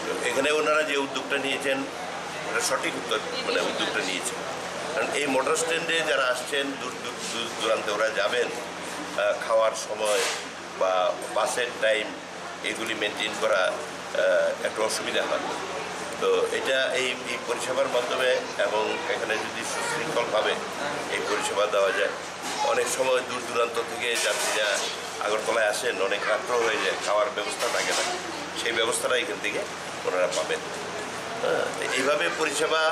তো এখানে ওনারা যে উদ্যোগটা নিয়েছেন, ওটা সঠিক উদ্যোগ, মানে উদ্যোগটা নিয়েছেন। কারণ এই মোটর স্ট্যান্ডে যারা আসছেন, দূর দূর দূর দূরান্তে ওরা যাবেন, আহ, খাওয়ার সময় বা বাসের টাইম, এগুলি মেনটেন করা, আহ, একটু অসুবিধা হয়। তো এটা এই, এই পরিষেবার মাধ্যমে এবং এখানে যদি সুশৃঙ্খলভাবে এই পরিষেবা দেওয়া যায়, অনেক সময় দূর দূরান্ত থেকে যাত্রীরা আগরতলায় আসেন, অনেক রাত্র হয়ে যায়, খাওয়ার ব্যবস্থা থাকে না, সেই ব্যবস্থাটা এখান থেকে ওনারা পাবেন। হ্যাঁ, তো এইভাবে পরিষেবা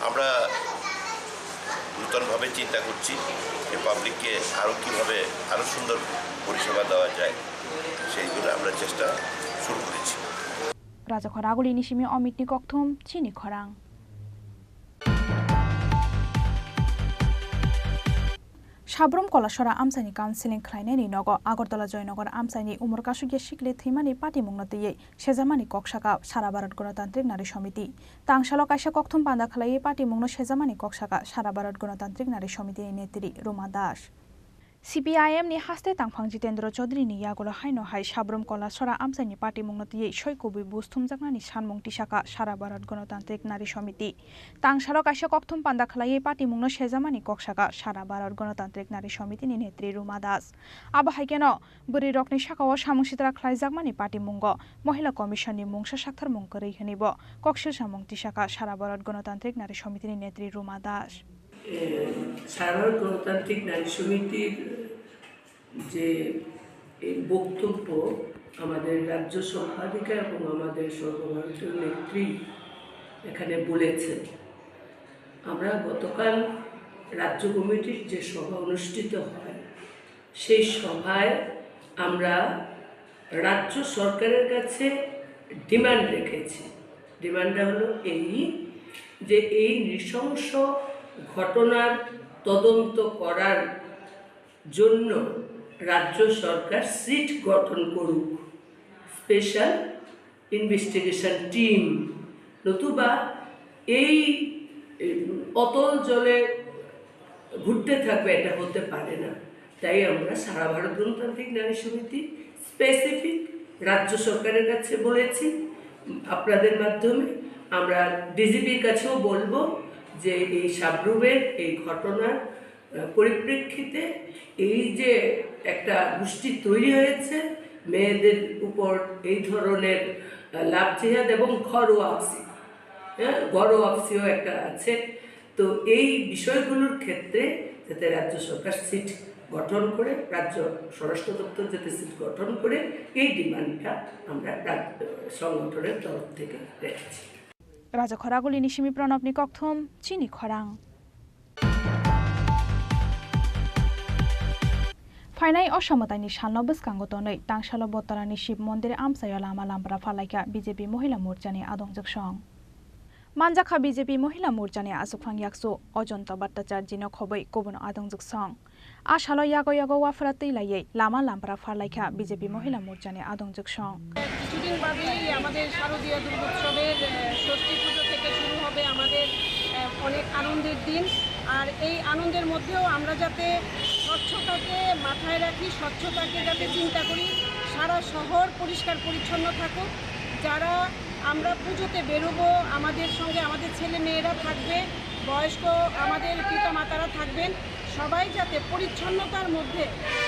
আমরা নতুনভাবে চিন্তা করছি যে পাবলিককে আরও কীভাবে আরও সুন্দর পরিষেবা দেওয়া যায়, সেই জন্য আমরা চেষ্টা শুরু করেছি। Rajakhor Agulini simi Omitni kokthum chini khorang. Sabrum Kolasora amchaini counseling khlainaini nogo Agartala Joynagar amchaini umor kasukya sikle thwimani patimungno twiwi sejamani kok saka Sara Bharat Ganatantrik Nari Samiti. Tangsalo kaisa kokthum panda khlaiwi patimungno sejamani kok saka Sara Bharat Ganatantrik Nari Samiti ni netri Ruma Das. C P I M ni haste tangphang Jitendra Chaudhary ni yagulo haino hai Sabrum Kolasora amchaini patimungno twiwi soi kubui buj thumjaknani sanmung tisaka Sara Bharat Ganatantrik Nari Samiti. Tangsalo kaisa kokthum panda khlaiwi patimungno sejamani kok saka Sara Bharat Ganatantrik Nari Samiti ni netri Ruma Das. Abo hai kheno bwrwi rokni sakao samung sitra khlaijakmani patimungo Mohila Commission ni mungsa saktharmung kwrwi hwnwibo koksil samung tisaka Sara Bharat Ganatantrik Nari Samiti ni netri Ruma Das. এ, সারা ভারত গণতান্ত্রিক নারী সমিতির যে এই বক্তব্য আমাদের রাজ্য সম্পাদিকা এবং আমাদের সর্বভারতীয় নেত্রী এখানে বলেছেন, আমরা গতকাল রাজ্য কমিটির যে সভা অনুষ্ঠিত হয়, সেই সভায় আমরা রাজ্য সরকারের কাছে ডিমান্ড রেখেছি। ডিমান্ডটা হলো এই যে এই নৃশংস ঘটনার তদন্ত করার জন্য রাজ্য সরকার সিট গঠন করুক, স্পেশাল ইনভেস্টিগেশন টিম, নতুবা এই উম, অতল জলে ঘুরতে থাকবে, এটা হতে পারে না। তাই আমরা সারা ভারত গণতান্ত্রিক নারী সমিতি স্পেসিফিক রাজ্য সরকারের কাছে বলেছি, আপনাদের মাধ্যমে আমরা ডিজিপির কাছেও বলবো যে এই সাবরুমের এই ঘটনার আহ, পরিপ্রেক্ষিতে এই যে একটা গোষ্ঠী তৈরি হয়েছে মেয়েদের উপর এই ধরনের, আহ, লাভ জিহাদ এবং ঘরোয়া আফসি, হ্যাঁ, ঘরোয়া আফসিও একটা আছে। তো এই বিষয়গুলোর ক্ষেত্রে যাতে রাজ্য সরকার সিট গঠন করে, রাজ্য স্বরাষ্ট্র দপ্তর যাতে সিট গঠন করে, এই ডিমান্ডটা আমরা রাজ্য সংগঠনের তরফ থেকে রেখেছি। Raja Khoraguli ni simi Pranab ni kokthum, chini khorang. Phainai o samwtaini salno bwskango tonwi tangsalo Bottorani Shiv Mondir amchaio lama lampra pharlaikha B J P Mohila Morchani adongjwksong. Manjakha B J P Mohila Morchani aswkphang yaksu Ojonto Bhattacharjino khobwi kubun adongjwksong. A salo yago yago waphra twi laiwi lama lampra pharlaikha B J P Mohila Morchani adongjwksong. কিছুদিন বাদেই আমাদের শারদীয় দুর্গোৎসবের, আহ, ষষ্ঠী পুজো থেকে শুরু হবে আমাদের, আহ, অনেক আনন্দের দিন। আর এই আনন্দের মধ্যেও আমরা যাতে স্বচ্ছতাকে মাথায় রাখি, স্বচ্ছতাকে যাতে চিন্তা করি, সারা শহর পরিষ্কার পরিচ্ছন্ন থাকুক। যারা আমরা পুজোতে বেরোবো, আমাদের সঙ্গে আমাদের ছেলে মেয়েরা থাকবে, বয়স্ক আমাদের পিতা মাতারা থাকবেন, সবাই যাতে পরিচ্ছন্নতার মধ্যে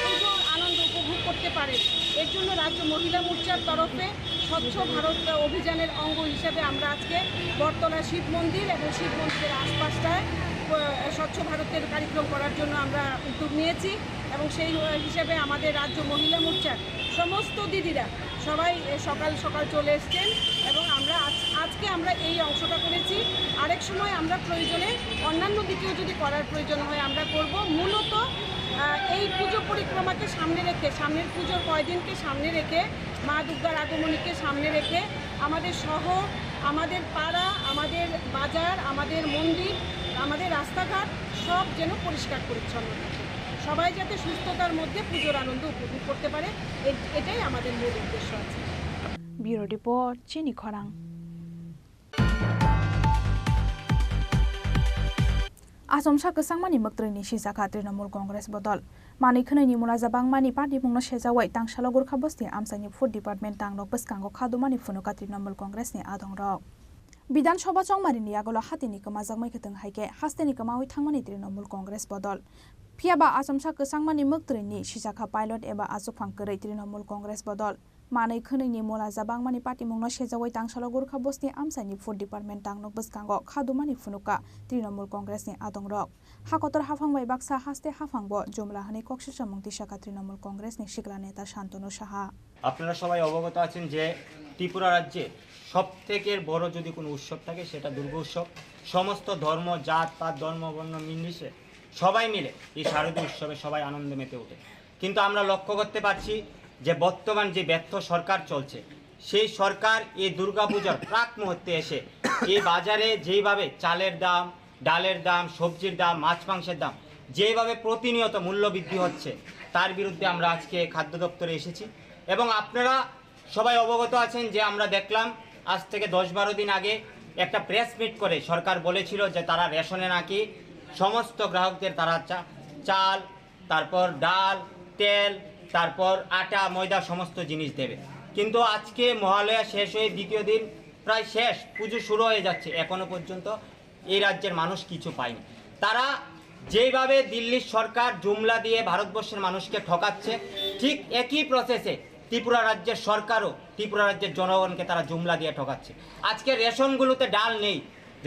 পুজোর আনন্দ উপভোগ করতে পারেন, এর জন্য রাজ্য মহিলা মোর্চার তরফে স্বচ্ছ ভারত অভিযানের অঙ্গ হিসেবে আমরা আজকে বটতলা শিব মন্দির এবং শিব মন্দিরের আশপাশটায়, আহ, স্বচ্ছ ভারতের কার্যক্রম করার জন্য আমরা উদ্যোগ নিয়েছি এবং সেই হিসেবে আমাদের রাজ্য মহিলা মোর্চার সমস্ত দিদিরা সবাই, এ, সকাল সকাল চলে এসছেন এবং আমরা আজ-, আজকে আমরা এই অংশটা করেছি। আরেক সময় আমরা প্রয়োজনে অন্যান্য দিকেও যদি করার প্রয়োজন হয় আমরা করব। মূলত, আহ, এই পুজো পরিক্রমাকে সামনে রেখে, সামনের পুজোর কয়দিনকে সামনে রেখে, মা দুর্গার আগমনীকে সামনে রেখে আমাদের শহর, আমাদের পাড়া, আমাদের বাজার, আমাদের মন্দির, আমাদের রাস্তাঘাট সব যেন পরিষ্কার পরিচ্ছন্ন থাকে। সবাই যাতে সুস্থতার মধ্যে পুজোর আনন্দ উপভোগ করতে পারে, এ-, এটাই আমাদের মূল উদ্দেশ্য আছে। Bureau Report, chini khorang. Achomsa kwchangmani mwktwini sijakha Trinamool Congress bodol. Manwi khwnwini mulaja bangmani patimungno sejawi tangsalo Gorkha Bosti amchaini Food Department tangrok bwskango khadumani phunukha Trinamool Congress ni adongrok. Bidhan Sabha chongmarini yagulo hatini kwmajakmai kwthwng hai khe hasteni kwmawi thangmani Trinamool Congress bodol. Phiyaba achomsa kwchangmani mwktwini sijakha pilot eba achukphang kwrwi Trinamool Congress bodol. Manwi khwnwini mulaja bangmani patimungno sejawi tangsalo Gorkha Bosti amchaini Food Department tangrok bwskango khadumani phunukha Trinamool Congress ni adongrok. Hakotor haphang bai baksa haste haphangbo jumla hwnwi koksilsamung tisakha Trinamool Congress ni sikla neta Shantanu Saha. আপনারা সবাই অবগত আছেন যে ত্রিপুরা রাজ্যে সব থেকে বড় যদি কোনো উৎসব থাকে, সেটা দুর্গা উৎসব। সমস্ত ধর্ম, জাত পাত, ধর্ম বর্ণ নির্বিশেষে সবাই মিলে এই শারদীয় উৎসবে সবাই আনন্দে মেতে ওঠে। কিন্তু আমরা লক্ষ্য করতে পারছি যে বর্তমান যে ব্যর্থ সরকার চলছে, সেই সরকার এই দুর্গাপূজার প্রাক মুহূর্তে এসে এই বাজারে যেইভাবে চালের দাম, ডালের দাম, সবজির দাম, মাছ মাংসের দাম যেইভাবে প্রতিনিয়ত মূল্য বৃদ্ধি হচ্ছে, তার বিরুদ্ধে আমরা আজকে খাদ্য দপ্তরে এসেছি। এবং আপনারা সবাই অবগত আছেন যে আমরা দেখলাম আজ থেকে দশ বারো দিন আগে একটা প্রেস মিট করে সরকার বলেছিল যে তারা রেশনে নাকি সমস্ত গ্রাহকদের তারা চা-, চাল, তারপর ডাল, তেল, তারপর আটা, ময়দা, সমস্ত জিনিস দেবে। কিন্তু আজকে মহালয়া শেষ হয়ে দ্বিতীয় দিন প্রায় শেষ, পুজো শুরু হয়ে যাচ্ছে, এখনো পর্যন্ত এই রাজ্যের মানুষ কিছু পায়নি। তারা যেইভাবে দিল্লির সরকার জুমলা দিয়ে ভারতবর্ষের মানুষকে ঠকাচ্ছে, ঠিক একই প্রসেসে ত্রিপুরা রাজ্যের সরকারও ত্রিপুরা রাজ্যের জনগণকে তারা জুমলা দিয়ে ঠকাচ্ছে। আজকে রেশনগুলোতে ডাল নেই,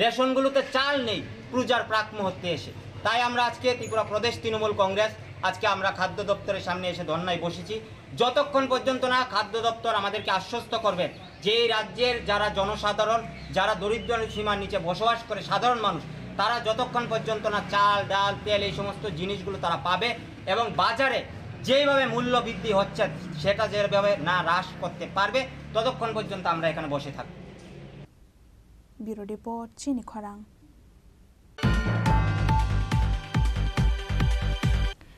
রেশনগুলোতে চাল নেই পূজার প্রাক মুহূর্তে এসে। তাই আমরা আজকে ত্রিপুরা প্রদেশ তৃণমূল কংগ্রেস আজকে আমরা খাদ্য দপ্তরের সামনে এসে ধর্নায় বসেছি। যতক্ষণ পর্যন্ত না খাদ্য দপ্তর আমাদেরকে আশ্বস্ত করবেন যে এই রাজ্যের যারা জনসাধারণ, যারা দরিদ্র সীমার নিচে বসবাস করে সাধারণ মানুষ, তারা যতক্ষণ পর্যন্ত না চাল, ডাল, তেল, এই সমস্ত জিনিসগুলো তারা পাবে এবং বাজারে যেইভাবে মূল্য বৃদ্ধি হচ্ছে সেটা যেভাবে না হ্রাস করতে পারবে, ততক্ষণ পর্যন্ত আমরা এখানে বসে থাকব। Bureau Report, Chini Khorang.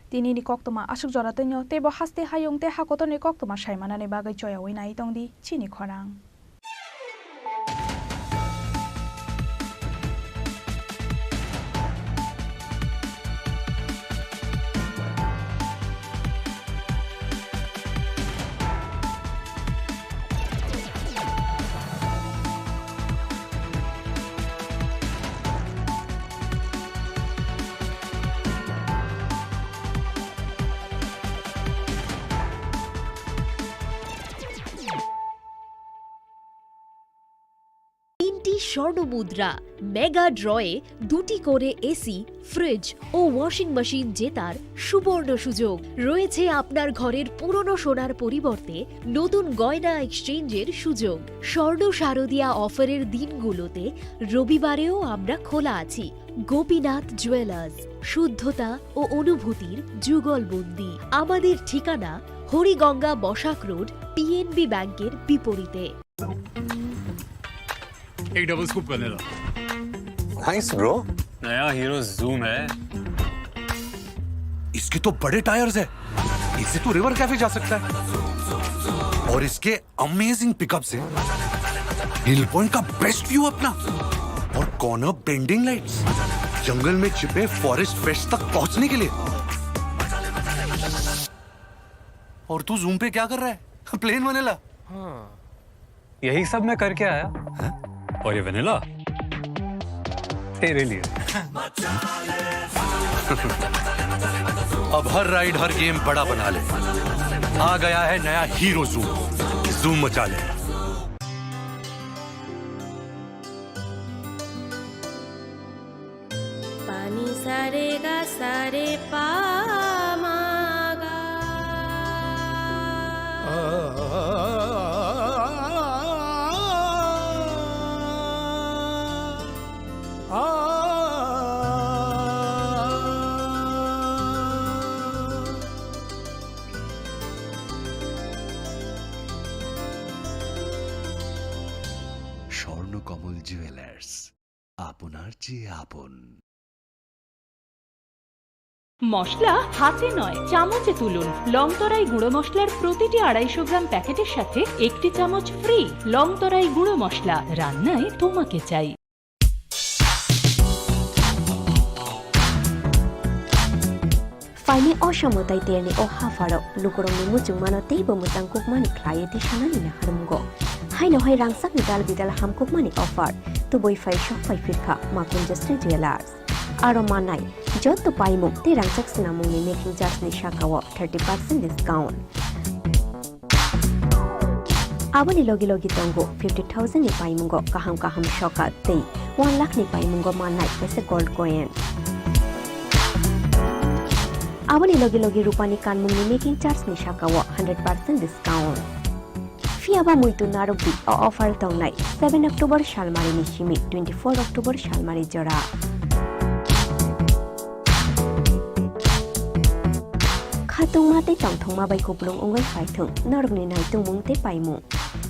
Tini ni koktwma aswk jora twino, teibo haste hayung tei hakotorni koktwma saimanani bagwi choyaui nai tongdi Chini Khorang. তিনটি স্বর্ণ মুদ্রা, মেগা ড্রয়ে দুটি করে এসি, ফ্রিজ ও ওয়াশিং মেশিন জেতার সুবর্ণ সুযোগ। রয়েছে আপনার ঘরের পুরনো সোনার পরিবর্তে নতুন গয়না এক্সচেঞ্জের সুযোগ। স্বর্ণ শারদিয়া অফারের দিনগুলোতে রবিবারেও আমরা খোলা আছি। গোপীনাথ জুয়েলার্স, শুদ্ধতা ও অনুভূতির যুগলবন্দি। আমাদের ঠিকানা হরিগঙ্গা বসাক রোড, পিএনবি ব্যাংকের বিপরীতে। एक double scoop vanilla. Thanks, bro। नया हीरो जूम है। इसके तो बड़े टायर्स है, इससे तो रिवर कैफे जा सकता है। और इसके अमेजिंग पिकअप से हिल पॉइंट का बेस्ट व्यू अपना, और कॉर्नर बेंडिंग लाइट्स, जंगल में छिपे फॉरेस्ट फ्रेश तक पहुंचने के लिए। और तू जूम पे क्या कर रहा है? Plain vanilla. हाँ। यही सब मैं करके आया। हैं? और ये वेनिला तेरे लिए। अब हर राइड, हर गेम बड़ा बना ले। आ गया है नया हीरो जूम। जूम मचा ले। Pani sare ga sare pa ma ga. Swarnakamal jewellers, আপনার চেয়ে আপন। মশলা হাতে নয়, চামচে তুলুন। লংতরাই গুঁড়ো মশলার প্রতিটি আড়াইশো গ্রাম প্যাকেটের সাথে একটি চামচ ফ্রি। লংতরাই গুঁড়ো মশলা, রান্নায় তোমাকে চাই। Phainai o samo tei terni o hapharo lukurokni muchungmano teibo mwchang kukmani khlaiwi tei sanani naharmungo. Haino hai rangchakni dal bidal hamkukmani offer tubui phai sok phai phirkha Makunjasri Jewellers. Aro mannai jotto paimung tei rangchak swnamungni making charge ni sakao thirty percent discount. Aboni logi logi tongo fifty thousand ni paimungo kaham kaham sokat tei one lakh ni paimungo mannai kaisa gold coin. Aboni logi logi rupani kanmungni making charge ni sakao hundred percent discount. Phiyaba muitu narwkdi, o offer tongnai seven October salmari ni simi twenty four October salmari jora. Khatungma tei tongthokma bai kupulung wngwi phaithwng norokni naitungmung tei paimung.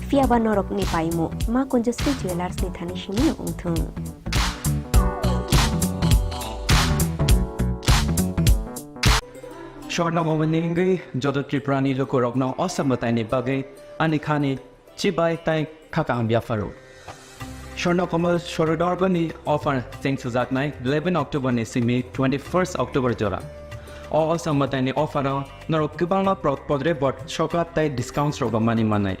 Phiyaba norokni paimung Makunjasri Jewellers ni thani simino wngthwng. Swarna Bhavan ni wngwi joto Tripura ni lukurokno o samwtaini bagwi ani khani chibai tei kha kaham yapharo. Swarna Kamal Swarodorba ni offer cheng sujaknai eleven October ni simi twenty first October jora. O Osa mwtaini offer o norok kwbangma product bodre bot sokat tei discounts rok mani manai.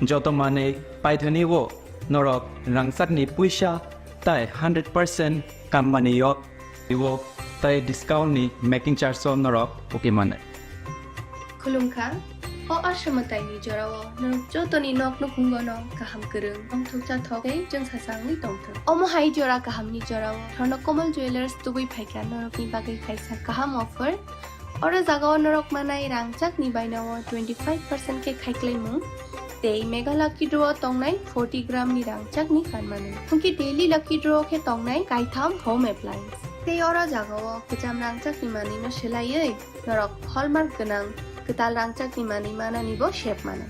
Joto manwi paithani o norok rangchakni puisa tei hundred percent kammani o tei discount ni making charge o norok pokwi manai. Khulumkha, o Osa mwtaini jorao norok jotoni nok nukhungo no kaham kwrwng, tongthok chathok tei chwngsacha wngwi tongthok. Omo hai jora kahamni jorao Swarna Kamal Jewellers tubui phaikha norokni bagwi kaisa kaham offer. Oro jagao norok manai rangchakni bainao twenty five percent khe khaiklaimung tei Mega Lucky Draw o tongnai forty gram ni rangchakni kanmani. Hwnkhe Daily Lucky Draw khe tongnai kaitham home appliance. Tei oro jagao kwcham rangchakni manwino swlaiwi norok hallmark gwnang kwtal rangchakni manwi manani bo sep mano.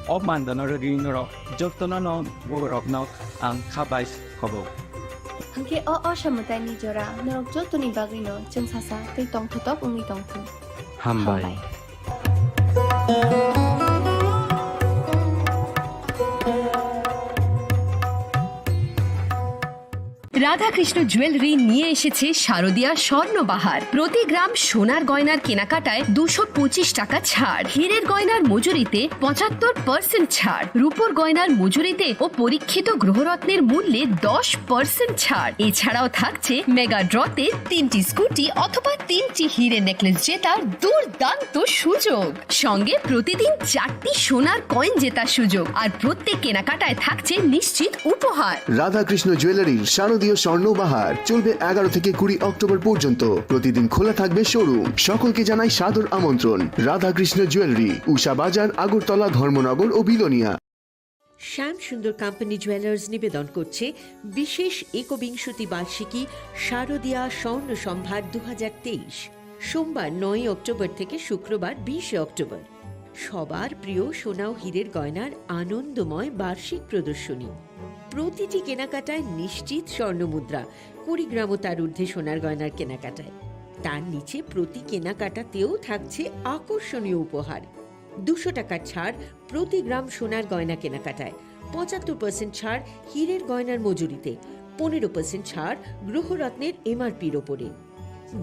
O mandano rwgwi norok jotono no borokno ang kha bai khobo. Hwnkhe o Osa mwtaini jora norok jotoni bagwino chwngsacha tei tongthotok wngwi tongthung. Hambai. Hambai. Radhakrishna jewellery নিয়ে এসেছে শারদিয়া স্বর্ণবাহার। প্রতি গ্রাম সোনার গয়নার কেনাকাটায় দুশো পঁচিশ টাকা ছাড়, হীরের গয়নার মজুরিতে পঁচাত্তর পার্সেন্ট ছাড়, রূপোর গয়নার মজুরিতে ও পরীক্ষিত গ্রহরত্নের মূল্যে দশ পার্সেন্ট ছাড়। এছাড়াও থাকছে মেগা ড্রতে তিনটি স্কুটি অথবা তিনটি হীরে নেকলেস জেতার দুর্দান্ত সুযোগ। সঙ্গে প্রতিদিন চারটি সোনার কয়েন জেতার সুযোগ, আর প্রত্যেক কেনাকাটায় থাকছে নিশ্চিত উপহার। রাধাকৃষ্ণ জুয়েলারির শারদীয় স্বর্ণ বাহার চলবে এগারো থেকে কুড়ি অক্টোবর পর্যন্ত। প্রতিদিন খোলা থাকবে শোরুম। সকলকে জানাই সাদর আমন্ত্রণ। রাধাকৃষ্ণ জুয়েলারি, উষা বাজার, আগরতলা, ধর্মনগর ও বিলোনিয়া। শ্যাম সুন্দর কোম্পানি জুয়েলার্স নিবেদন করছে বিশেষ একবিংশতি বার্ষিকী শারদীয়া স্বর্ণ সম্ভার দু হাজার তেইশ। সোমবার নয়ই অক্টোবর থেকে শুক্রবার বিশে অক্টোবর। সবার প্রিয় সোনা ও হীরের গয়নার আনন্দময় বার্ষিক প্রদর্শনী। প্রতিটি কেনাকাটায় নিশ্চিত স্বর্ণমুদ্রা, কুড়ি গ্রাম ও তার ঊর্ধ্বে সোনার গয়নার কেনাকাটায়। তার নিচে প্রতি কেনাকাটাতেও থাকছে আকর্ষণীয় উপহার। দুশো টাকার ছাড় প্রতি গ্রাম সোনার গয়না কেনাকাটায়, পঁচাত্তর পার্সেন্ট ছাড় হীরের গয়নার মজুরিতে, পনেরো পার্সেন্ট ছাড় গ্রহরত্নের এমআরপির ওপরে।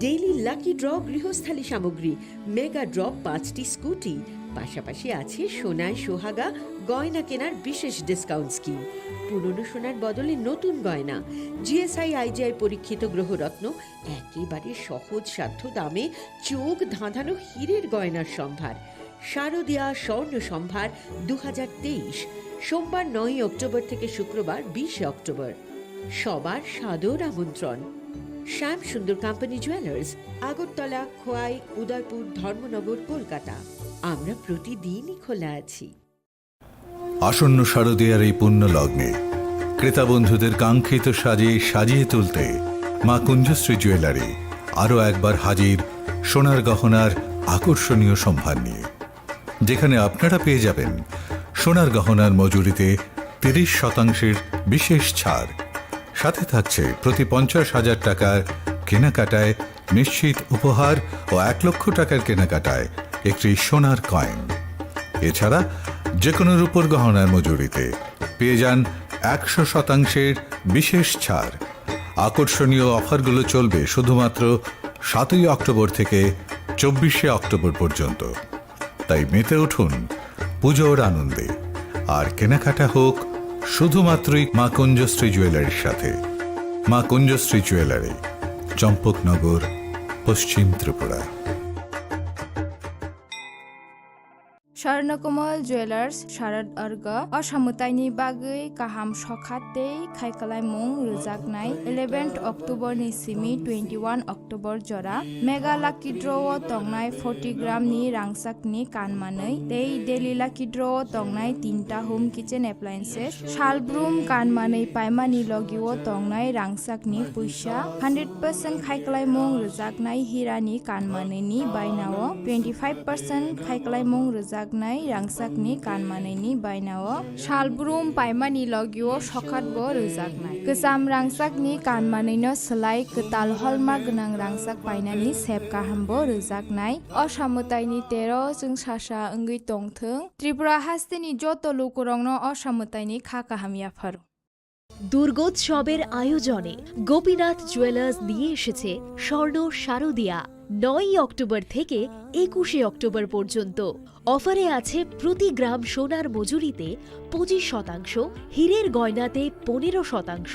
ডেইলি লাকি ড্র গৃহস্থালী সামগ্রী, মেগা ড্র পাঁচটি স্কুটি, পাশাপাশি আছে সোনায় সোহাগা গয়না কেনার বিশেষ ডিসকাউন্ট স্কিম। পুরনো সোনার বদলে নতুন গয়না, জিএসআই আইজিআই পরীক্ষিত গ্রহরত্ন, একেবারে সহজসাধ্য দামে চোখ ধাঁধানো হীরের গয়নার সম্ভার। শারদীয়া স্বর্ণ সম্ভার দু হাজার তেইশ, সোমবার নয়ই অক্টোবর থেকে শুক্রবার বিশে অক্টোবর। সবার সাদর আমন্ত্রণ। শ্যাম সুন্দর কোম্পানি জুয়েলার্স, আগরতলা, খোয়াই, উদয়পুর, ধর্মনগর, কলকাতা। আমরা প্রতিদিনই খোলা আছি। আসন্ন শারদীয়ার এই পুণ্য লগ্নে ক্রেতা বন্ধুদের কাঙ্ক্ষিত সাজে সাজিয়ে তুলতে মা কুঞ্জশ্রী জুয়েলারি আরও একবার হাজির সোনার গহনার আকর্ষণীয় সম্ভার নিয়ে, যেখানে আপনারা পেয়ে যাবেন সোনার গহনার মজুরিতে তিরিশ শতাংশের বিশেষ ছাড়, সাথে থাকছে প্রতি পঞ্চাশ হাজার টাকার কেনাকাটায় নিশ্চিত উপহার ও এক লক্ষ টাকার কেনাকাটায় একটি সোনার কয়েন। এছাড়া যে কোনো রূপোর গহনার মজুরিতে পেয়ে যান একশো শতাংশের বিশেষ ছাড়। আকর্ষণীয় অফারগুলো চলবে শুধুমাত্র সাতই অক্টোবর থেকে চব্বিশে অক্টোবর পর্যন্ত। তাই মেতে উঠুন পুজোর আনন্দে, আর কেনাকাটা হোক শুধুমাত্রই মা কুঞ্জশ্রী জুয়েলারির সাথে। মা কুঞ্জশ্রী জুয়েলারি, চম্পকনগর, পশ্চিম Tripura. Swarnakomal Jewellers, Sharad Arga, o samwtaini bagwi kaham sokha tei khaikwlaimung rwjaknai eleventh October ni simi twenty-one October jora Mega Lucky Draw o tongnai forty gram ni rangchakni kan manwi tei Daily Lucky Draw o tongnai tinta home kitchen appliances, salbrum kan manwi paimani logi o tongnai rangchakni puisa, hundred percent khaikwlaimung rwjaknai hirani kan manwini bainao twenty five percent khaikwlaimung rwjaknai rangchakni kan manwini bainao salbrum paimani logio sokhatbo rwjaknai. Kwcham rangchakni kan manwino swlai kwtal holma gwnang rangchak painani sep kahambo rwjaknai. O samwtaini tero chwngsasa wngwi tongthwng. Tripura hasteni joto lukurokno o samwtaini kha kaham yapharo. দুর্গোৎসবের আয়োজনে গোপীনাথ জুয়েলার্স নিয়ে এসেছে স্বর্ণ শারদিয়া। নয়ই অক্টোবর থেকে একুশে অক্টোবর পর্যন্ত অফারে আছে প্রতি গ্রাম সোনার মজুরিতে পঁচিশ শতাংশ, হীরের গয়নাতে পনেরো শতাংশ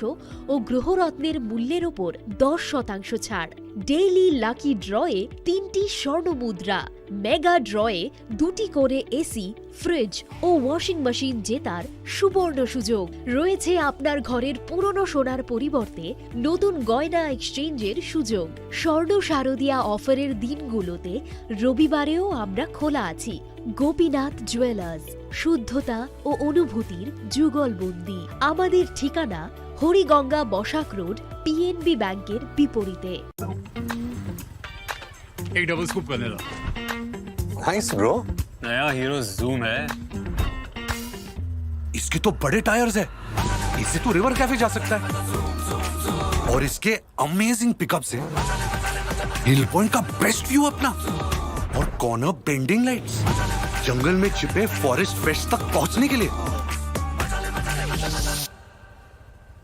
ও গ্রহরত্নের মূল্যের ওপর দশ শতাংশ ছাড়। ডেইলি লাকি ড্রয়ে তিনটি স্বর্ণ মুদ্রা, মেগা ড্রয়ে দুটি করে এসি, ফ্রিজ ও ওয়াশিং মেশিন জেতার সুবর্ণ সুযোগ রয়েছে। আপনার ঘরের পুরনো সোনার পরিবর্তে নতুন গয়না এক্সচেঞ্জের সুযোগ। স্বর্ণ শারদিয়া অফারের দিনগুলোতে রবিবারেও আমরা খোলা আছি। গোপীনাথ জুয়েলার্স, শুদ্ধতা ও অনুভূতির যুগলবন্দি। আমাদের ঠিকানা হরিগঙ্গা বসাক রোড, পিএনবি ব্যাংকের বিপরীতে। एक double scoop vanilla. Thanks, bro. नया हीरो जूम है। इसके तो बड़े टायर्स है, इससे तो रिवर कैफे जा सकता है। और इसके अमेजिंग पिकअप से हिल पॉइंट का बेस्ट व्यू अपना, और कॉर्नर बेंडिंग लाइट्स, जंगल में छिपे फॉरेस्ट फ्रेश तक पहुंचने के लिए।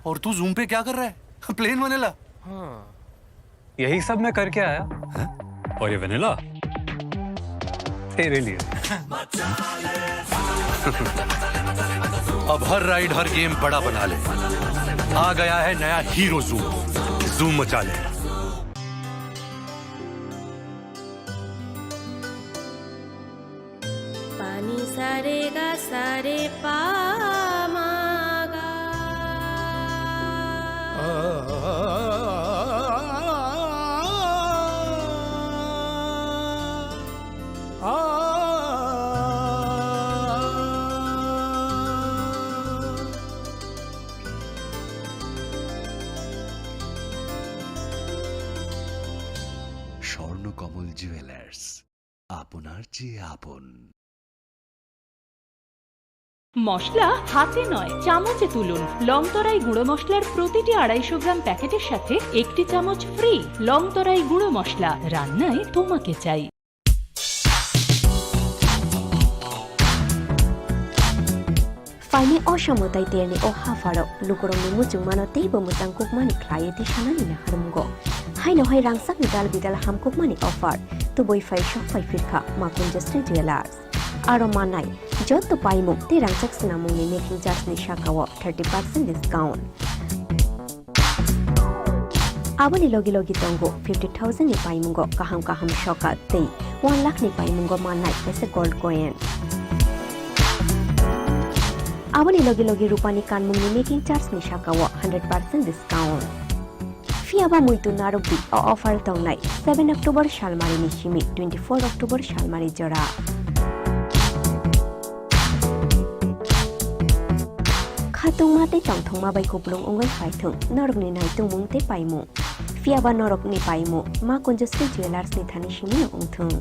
और तू जूम पे क्या कर रहा है? Plane vanilla. यही सब मैं करके आया। और ये वनीला तेरे लिए। अब हर राइड, हर गेम बड़ा बना ले। आ गया है नया हीरो जूम। जूम मचा ले। Pani sare ga sare pa ma ga. Swarnakamal jewellers, আপনার চেয়ে আপন। মশলা হাতে নয়, চামচে তুলুন। লংতরাই গুঁড়ো মশলার প্রতিটি আড়াইশো গ্রাম প্যাকেটের সাথে একটি চামচ ফ্রি। লংতরাই গুঁড়ো মশলা, রান্নায় তোমাকে চাই। Phaini o samwtai terni o hapharo lukurokni muchungmano teibo mwchangkukmani khlaiwi tei sanani naharmungo. Haino hai rangchakni dal bidal hamkukmani offer tubui phai sok phai phirkha Makunjo Sri Jewellers. Aro manai joto paimung tei rangchak swnamungni making charge ni sakao thirty percent discount. Aboni logi logi tongo fifty thousand ni paimungo kaham kaham soka tei one lakh ni paimungo mannai kaisa gold coin. Aboni logi logi rupani kanmungni making charge ni sakao hundred percent discount. Phiya ba muitu narwkdi, o offer tongnai seven October salmari ni simi twenty four October salmari jora. Khatungma tei tongthokma bai kupulung wngwi phaithwng norokni naitungmung tei paimung. Phiya ba norokni paimung Ma Kunjosri Jewellers ni thani simino wngthwng.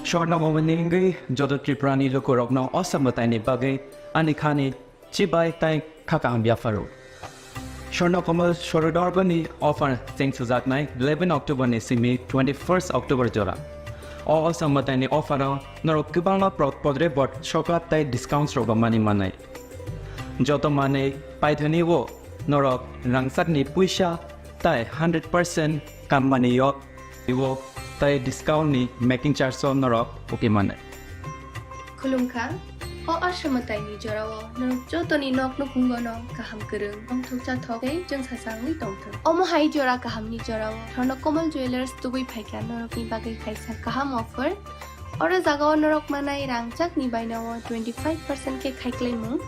Shorno Momoni wngwi joto Tripurani lukurokno o samwtaini bagwi ani khani chibai tei kha kaham yapharo. Shorno Komal Shorodorgoni offer chengsujaknai eleven October ni simi twenty first October jora. O samwtaini offer o norok kwbangma pod-, podre bot soka tei discounts rok mani manai. Joto manwi paithani o norok rangchakni puisa tei hundred percent kammani o Iwo tei discount ni making charge o norok uki mane. Khulumkha, o aswmwtaini jorao norok jotoni nok nukhungono kaham kwrwng, tongthok chathok tei chwngsasangwi tongthok. Omo hai jora kahamni jorao Shorno Komal Jewellers tubui phaikha norokni bagwi kaisa kaham offer. Oro jagao norok manai rangchakni bainao twenty five percent khe khaiklaimung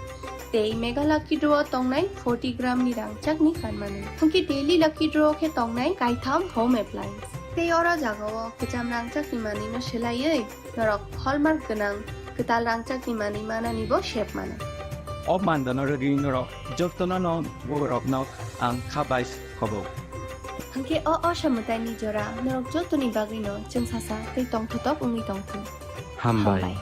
tei Mega Lucky Draw o tongnai forty gram ni rangchakni kanmani. Hwnkhe Daily Lucky Draw khe tongnai kaitham home appliance. Tei oro jagao kwcham rangchakni manwino swlaiwi norok hallmark gwnang kwtal rangchakni manwi mananibo sep mano. O mandano rwgwi norok jotono no borokno ang kha bai khobo. Hwnkhe o osamwtaini jora norok jotoni bagwino chwngsasa tei tongthotok wngwi tongthung. Hambai.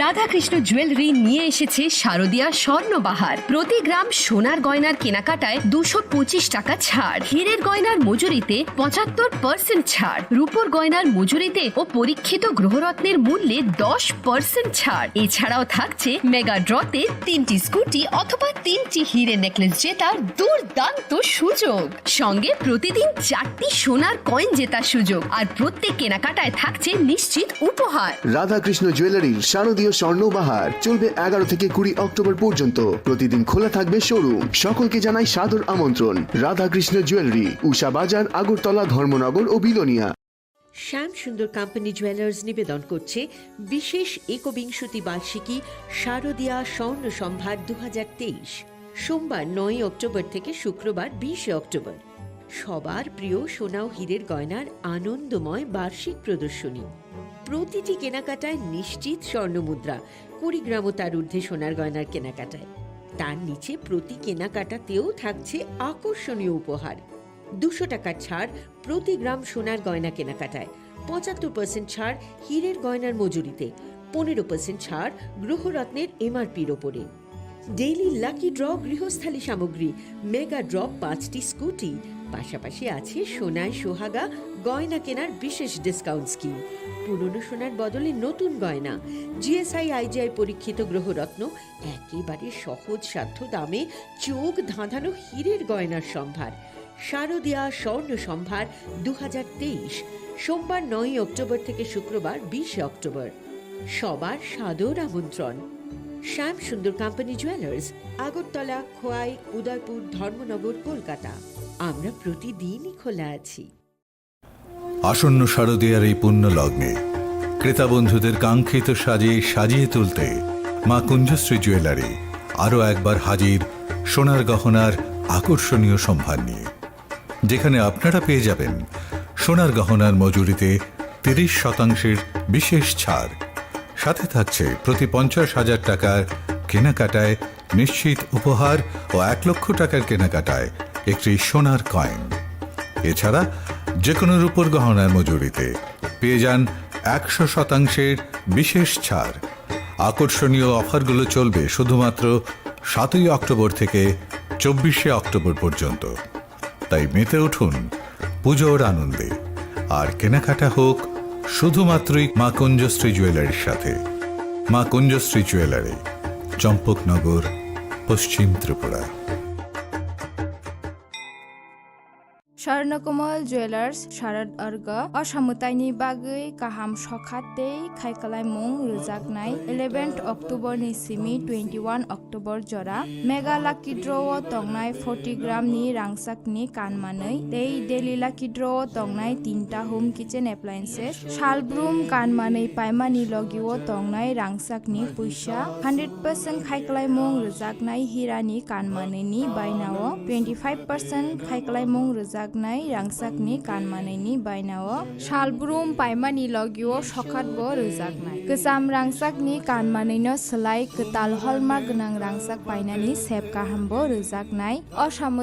Radhakrishna jewellery নিয়ে এসেছে শারদিয়া স্বর্ণবাহার। প্রতি গ্রাম সোনার গয়নার কেনাকাটায় দুশো পঁচিশ টাকা ছাড়, হীরের গয়নার মজুরিতে পঁচাত্তর পার্সেন্ট ছাড়, রূপোর গয়নার মজুরিতে ও পরীক্ষিত গ্রহরত্নের মূল্যে দশ পার্সেন্ট ছাড়। এছাড়াও থাকছে মেগা ড্রতে তিনটি স্কুটি অথবা তিনটি হিরে নেকলেস জেতার দুর্দান্ত সুযোগ। সঙ্গে প্রতিদিন চারটি সোনার কয়েন জেতার সুযোগ, আর প্রত্যেক কেনাকাটায় থাকছে নিশ্চিত উপহার। রাধাকৃষ্ণ জুয়েলারির শারদীয় স্বর্ণ বাহার চলবে এগারো থেকে কুড়ি অক্টোবর পর্যন্ত। প্রতিদিন খোলা থাকবে শোরুম। সকলকে জানাই সাদর আমন্ত্রণ। রাধাকৃষ্ণ জুয়েলারি, উষা বাজার, আগরতলা, ধর্মনগর ও বিলোনিয়া। শ্যাম সুন্দর কোম্পানি জুয়েলার্স নিবেদন করছে বিশেষ একবিংশতি বার্ষিকী শারদীয়া স্বর্ণ সম্ভার দু হাজার তেইশ। সোমবার নয়ই অক্টোবর থেকে শুক্রবার বিশে অক্টোবর। সবার প্রিয় সোনা ও হীরের গয়নার আনন্দময় বার্ষিক প্রদর্শনী। প্রতিটি কেনাকাটায় নিশ্চিত স্বর্ণমুদ্রা, কুড়ি গ্রাম ও তার ঊর্ধ্বে সোনার গয়নার কেনাকাটায়। তার নিচে প্রতি কেনাকাটাতেও থাকছে আকর্ষণীয় উপহার। দুশো টাকার ছাড় প্রতি গ্রাম সোনার গয়না কেনাকাটায়, পঁচাত্তর পার্সেন্ট ছাড় হীরের গয়নার মজুরিতে, পনেরো পার্সেন্ট ছাড় গ্রহরত্নের এমআরপির ওপরে। ডেইলি লাকি ড্র গৃহস্থালী সামগ্রী, মেগা ড্র পাঁচটি স্কুটি, পাশাপাশি আছে সোনায় সোহাগা গয়না কেনার বিশেষ ডিসকাউন্ট স্কিম। পুরনো সোনার বদলে নতুন গয়না, জিএসআই আইজিআই পরীক্ষিত গ্রহরত্ন, একেবারে সহজ সাধ্য দামে চোখ ধাঁধানো হীরের গয়নার সম্ভার। শারদীয়া স্বর্ণ সম্ভার দু হাজার তেইশ, সোমবার নয়ই অক্টোবর থেকে শুক্রবার বিশে অক্টোবর। সবার সাদর আমন্ত্রণ। শ্যাম সুন্দর কোম্পানি জুয়েলার্স, আগরতলা, খোয়াই, উদয়পুর, ধর্মনগর, কলকাতা। আমরা প্রতিদিনই খোলা আছি। আসন্ন শারদীয়ার এই পুণ্য লগ্নে ক্রেতা বন্ধুদের কাঙ্ক্ষিত সাজে সাজিয়ে তুলতে মা কুঞ্জশ্রী জুয়েলারি আরও একবার হাজির সোনার গহনার আকর্ষণীয় সম্ভার নিয়ে, যেখানে আপনারা পেয়ে যাবেন সোনার গহনার মজুরিতে তিরিশ শতাংশের বিশেষ ছাড়। সাথে থাকছে প্রতি পঞ্চাশ হাজার টাকার কেনাকাটায় নিশ্চিত উপহার ও এক লক্ষ টাকার কেনাকাটায় একটি সোনার কয়েন। এছাড়া যে কোনো রূপোর গহনার মজুরিতে পেয়ে যান একশো শতাংশের বিশেষ ছাড়। আকর্ষণীয় অফারগুলো চলবে শুধুমাত্র সাতই অক্টোবর থেকে চব্বিশে অক্টোবর পর্যন্ত। তাই মেতে উঠুন পুজোর আনন্দে, আর কেনাকাটা হোক শুধুমাত্রই মা কুঞ্জশ্রী জুয়েলারির সাথে। মা কুঞ্জশ্রী জুয়েলারি, চম্পকনগর, পশ্চিম Tripura. Swarnakomal Jewelers, Sharad Arga, o samwtaini bagwi kaham sokha tei khaikhlaimung rwjaknai eleventh October ni simi twenty-one October jora Mega Lucky Draw o tongnai forty gram ni rangchak ni kan manwi tei Daily Lucky Draw o tongnai tinta home kitchen appliances, salbrum kan manwi paimani logi o tongnai rangchak ni puisa, hundred percent khaikhlaimung rwjaknai hira ni kan manwi ni baina o, twenty five percent khaikhlaimung rwjaknai rangchak ni kan manwi ni baina o, salbrum paimani logi o sokhat bo rwjaknai. Kwcham rangchak ni kan manwi no swlai kwtal holma gwnang rangchak painani sep kaham bo rwjaknai. O samo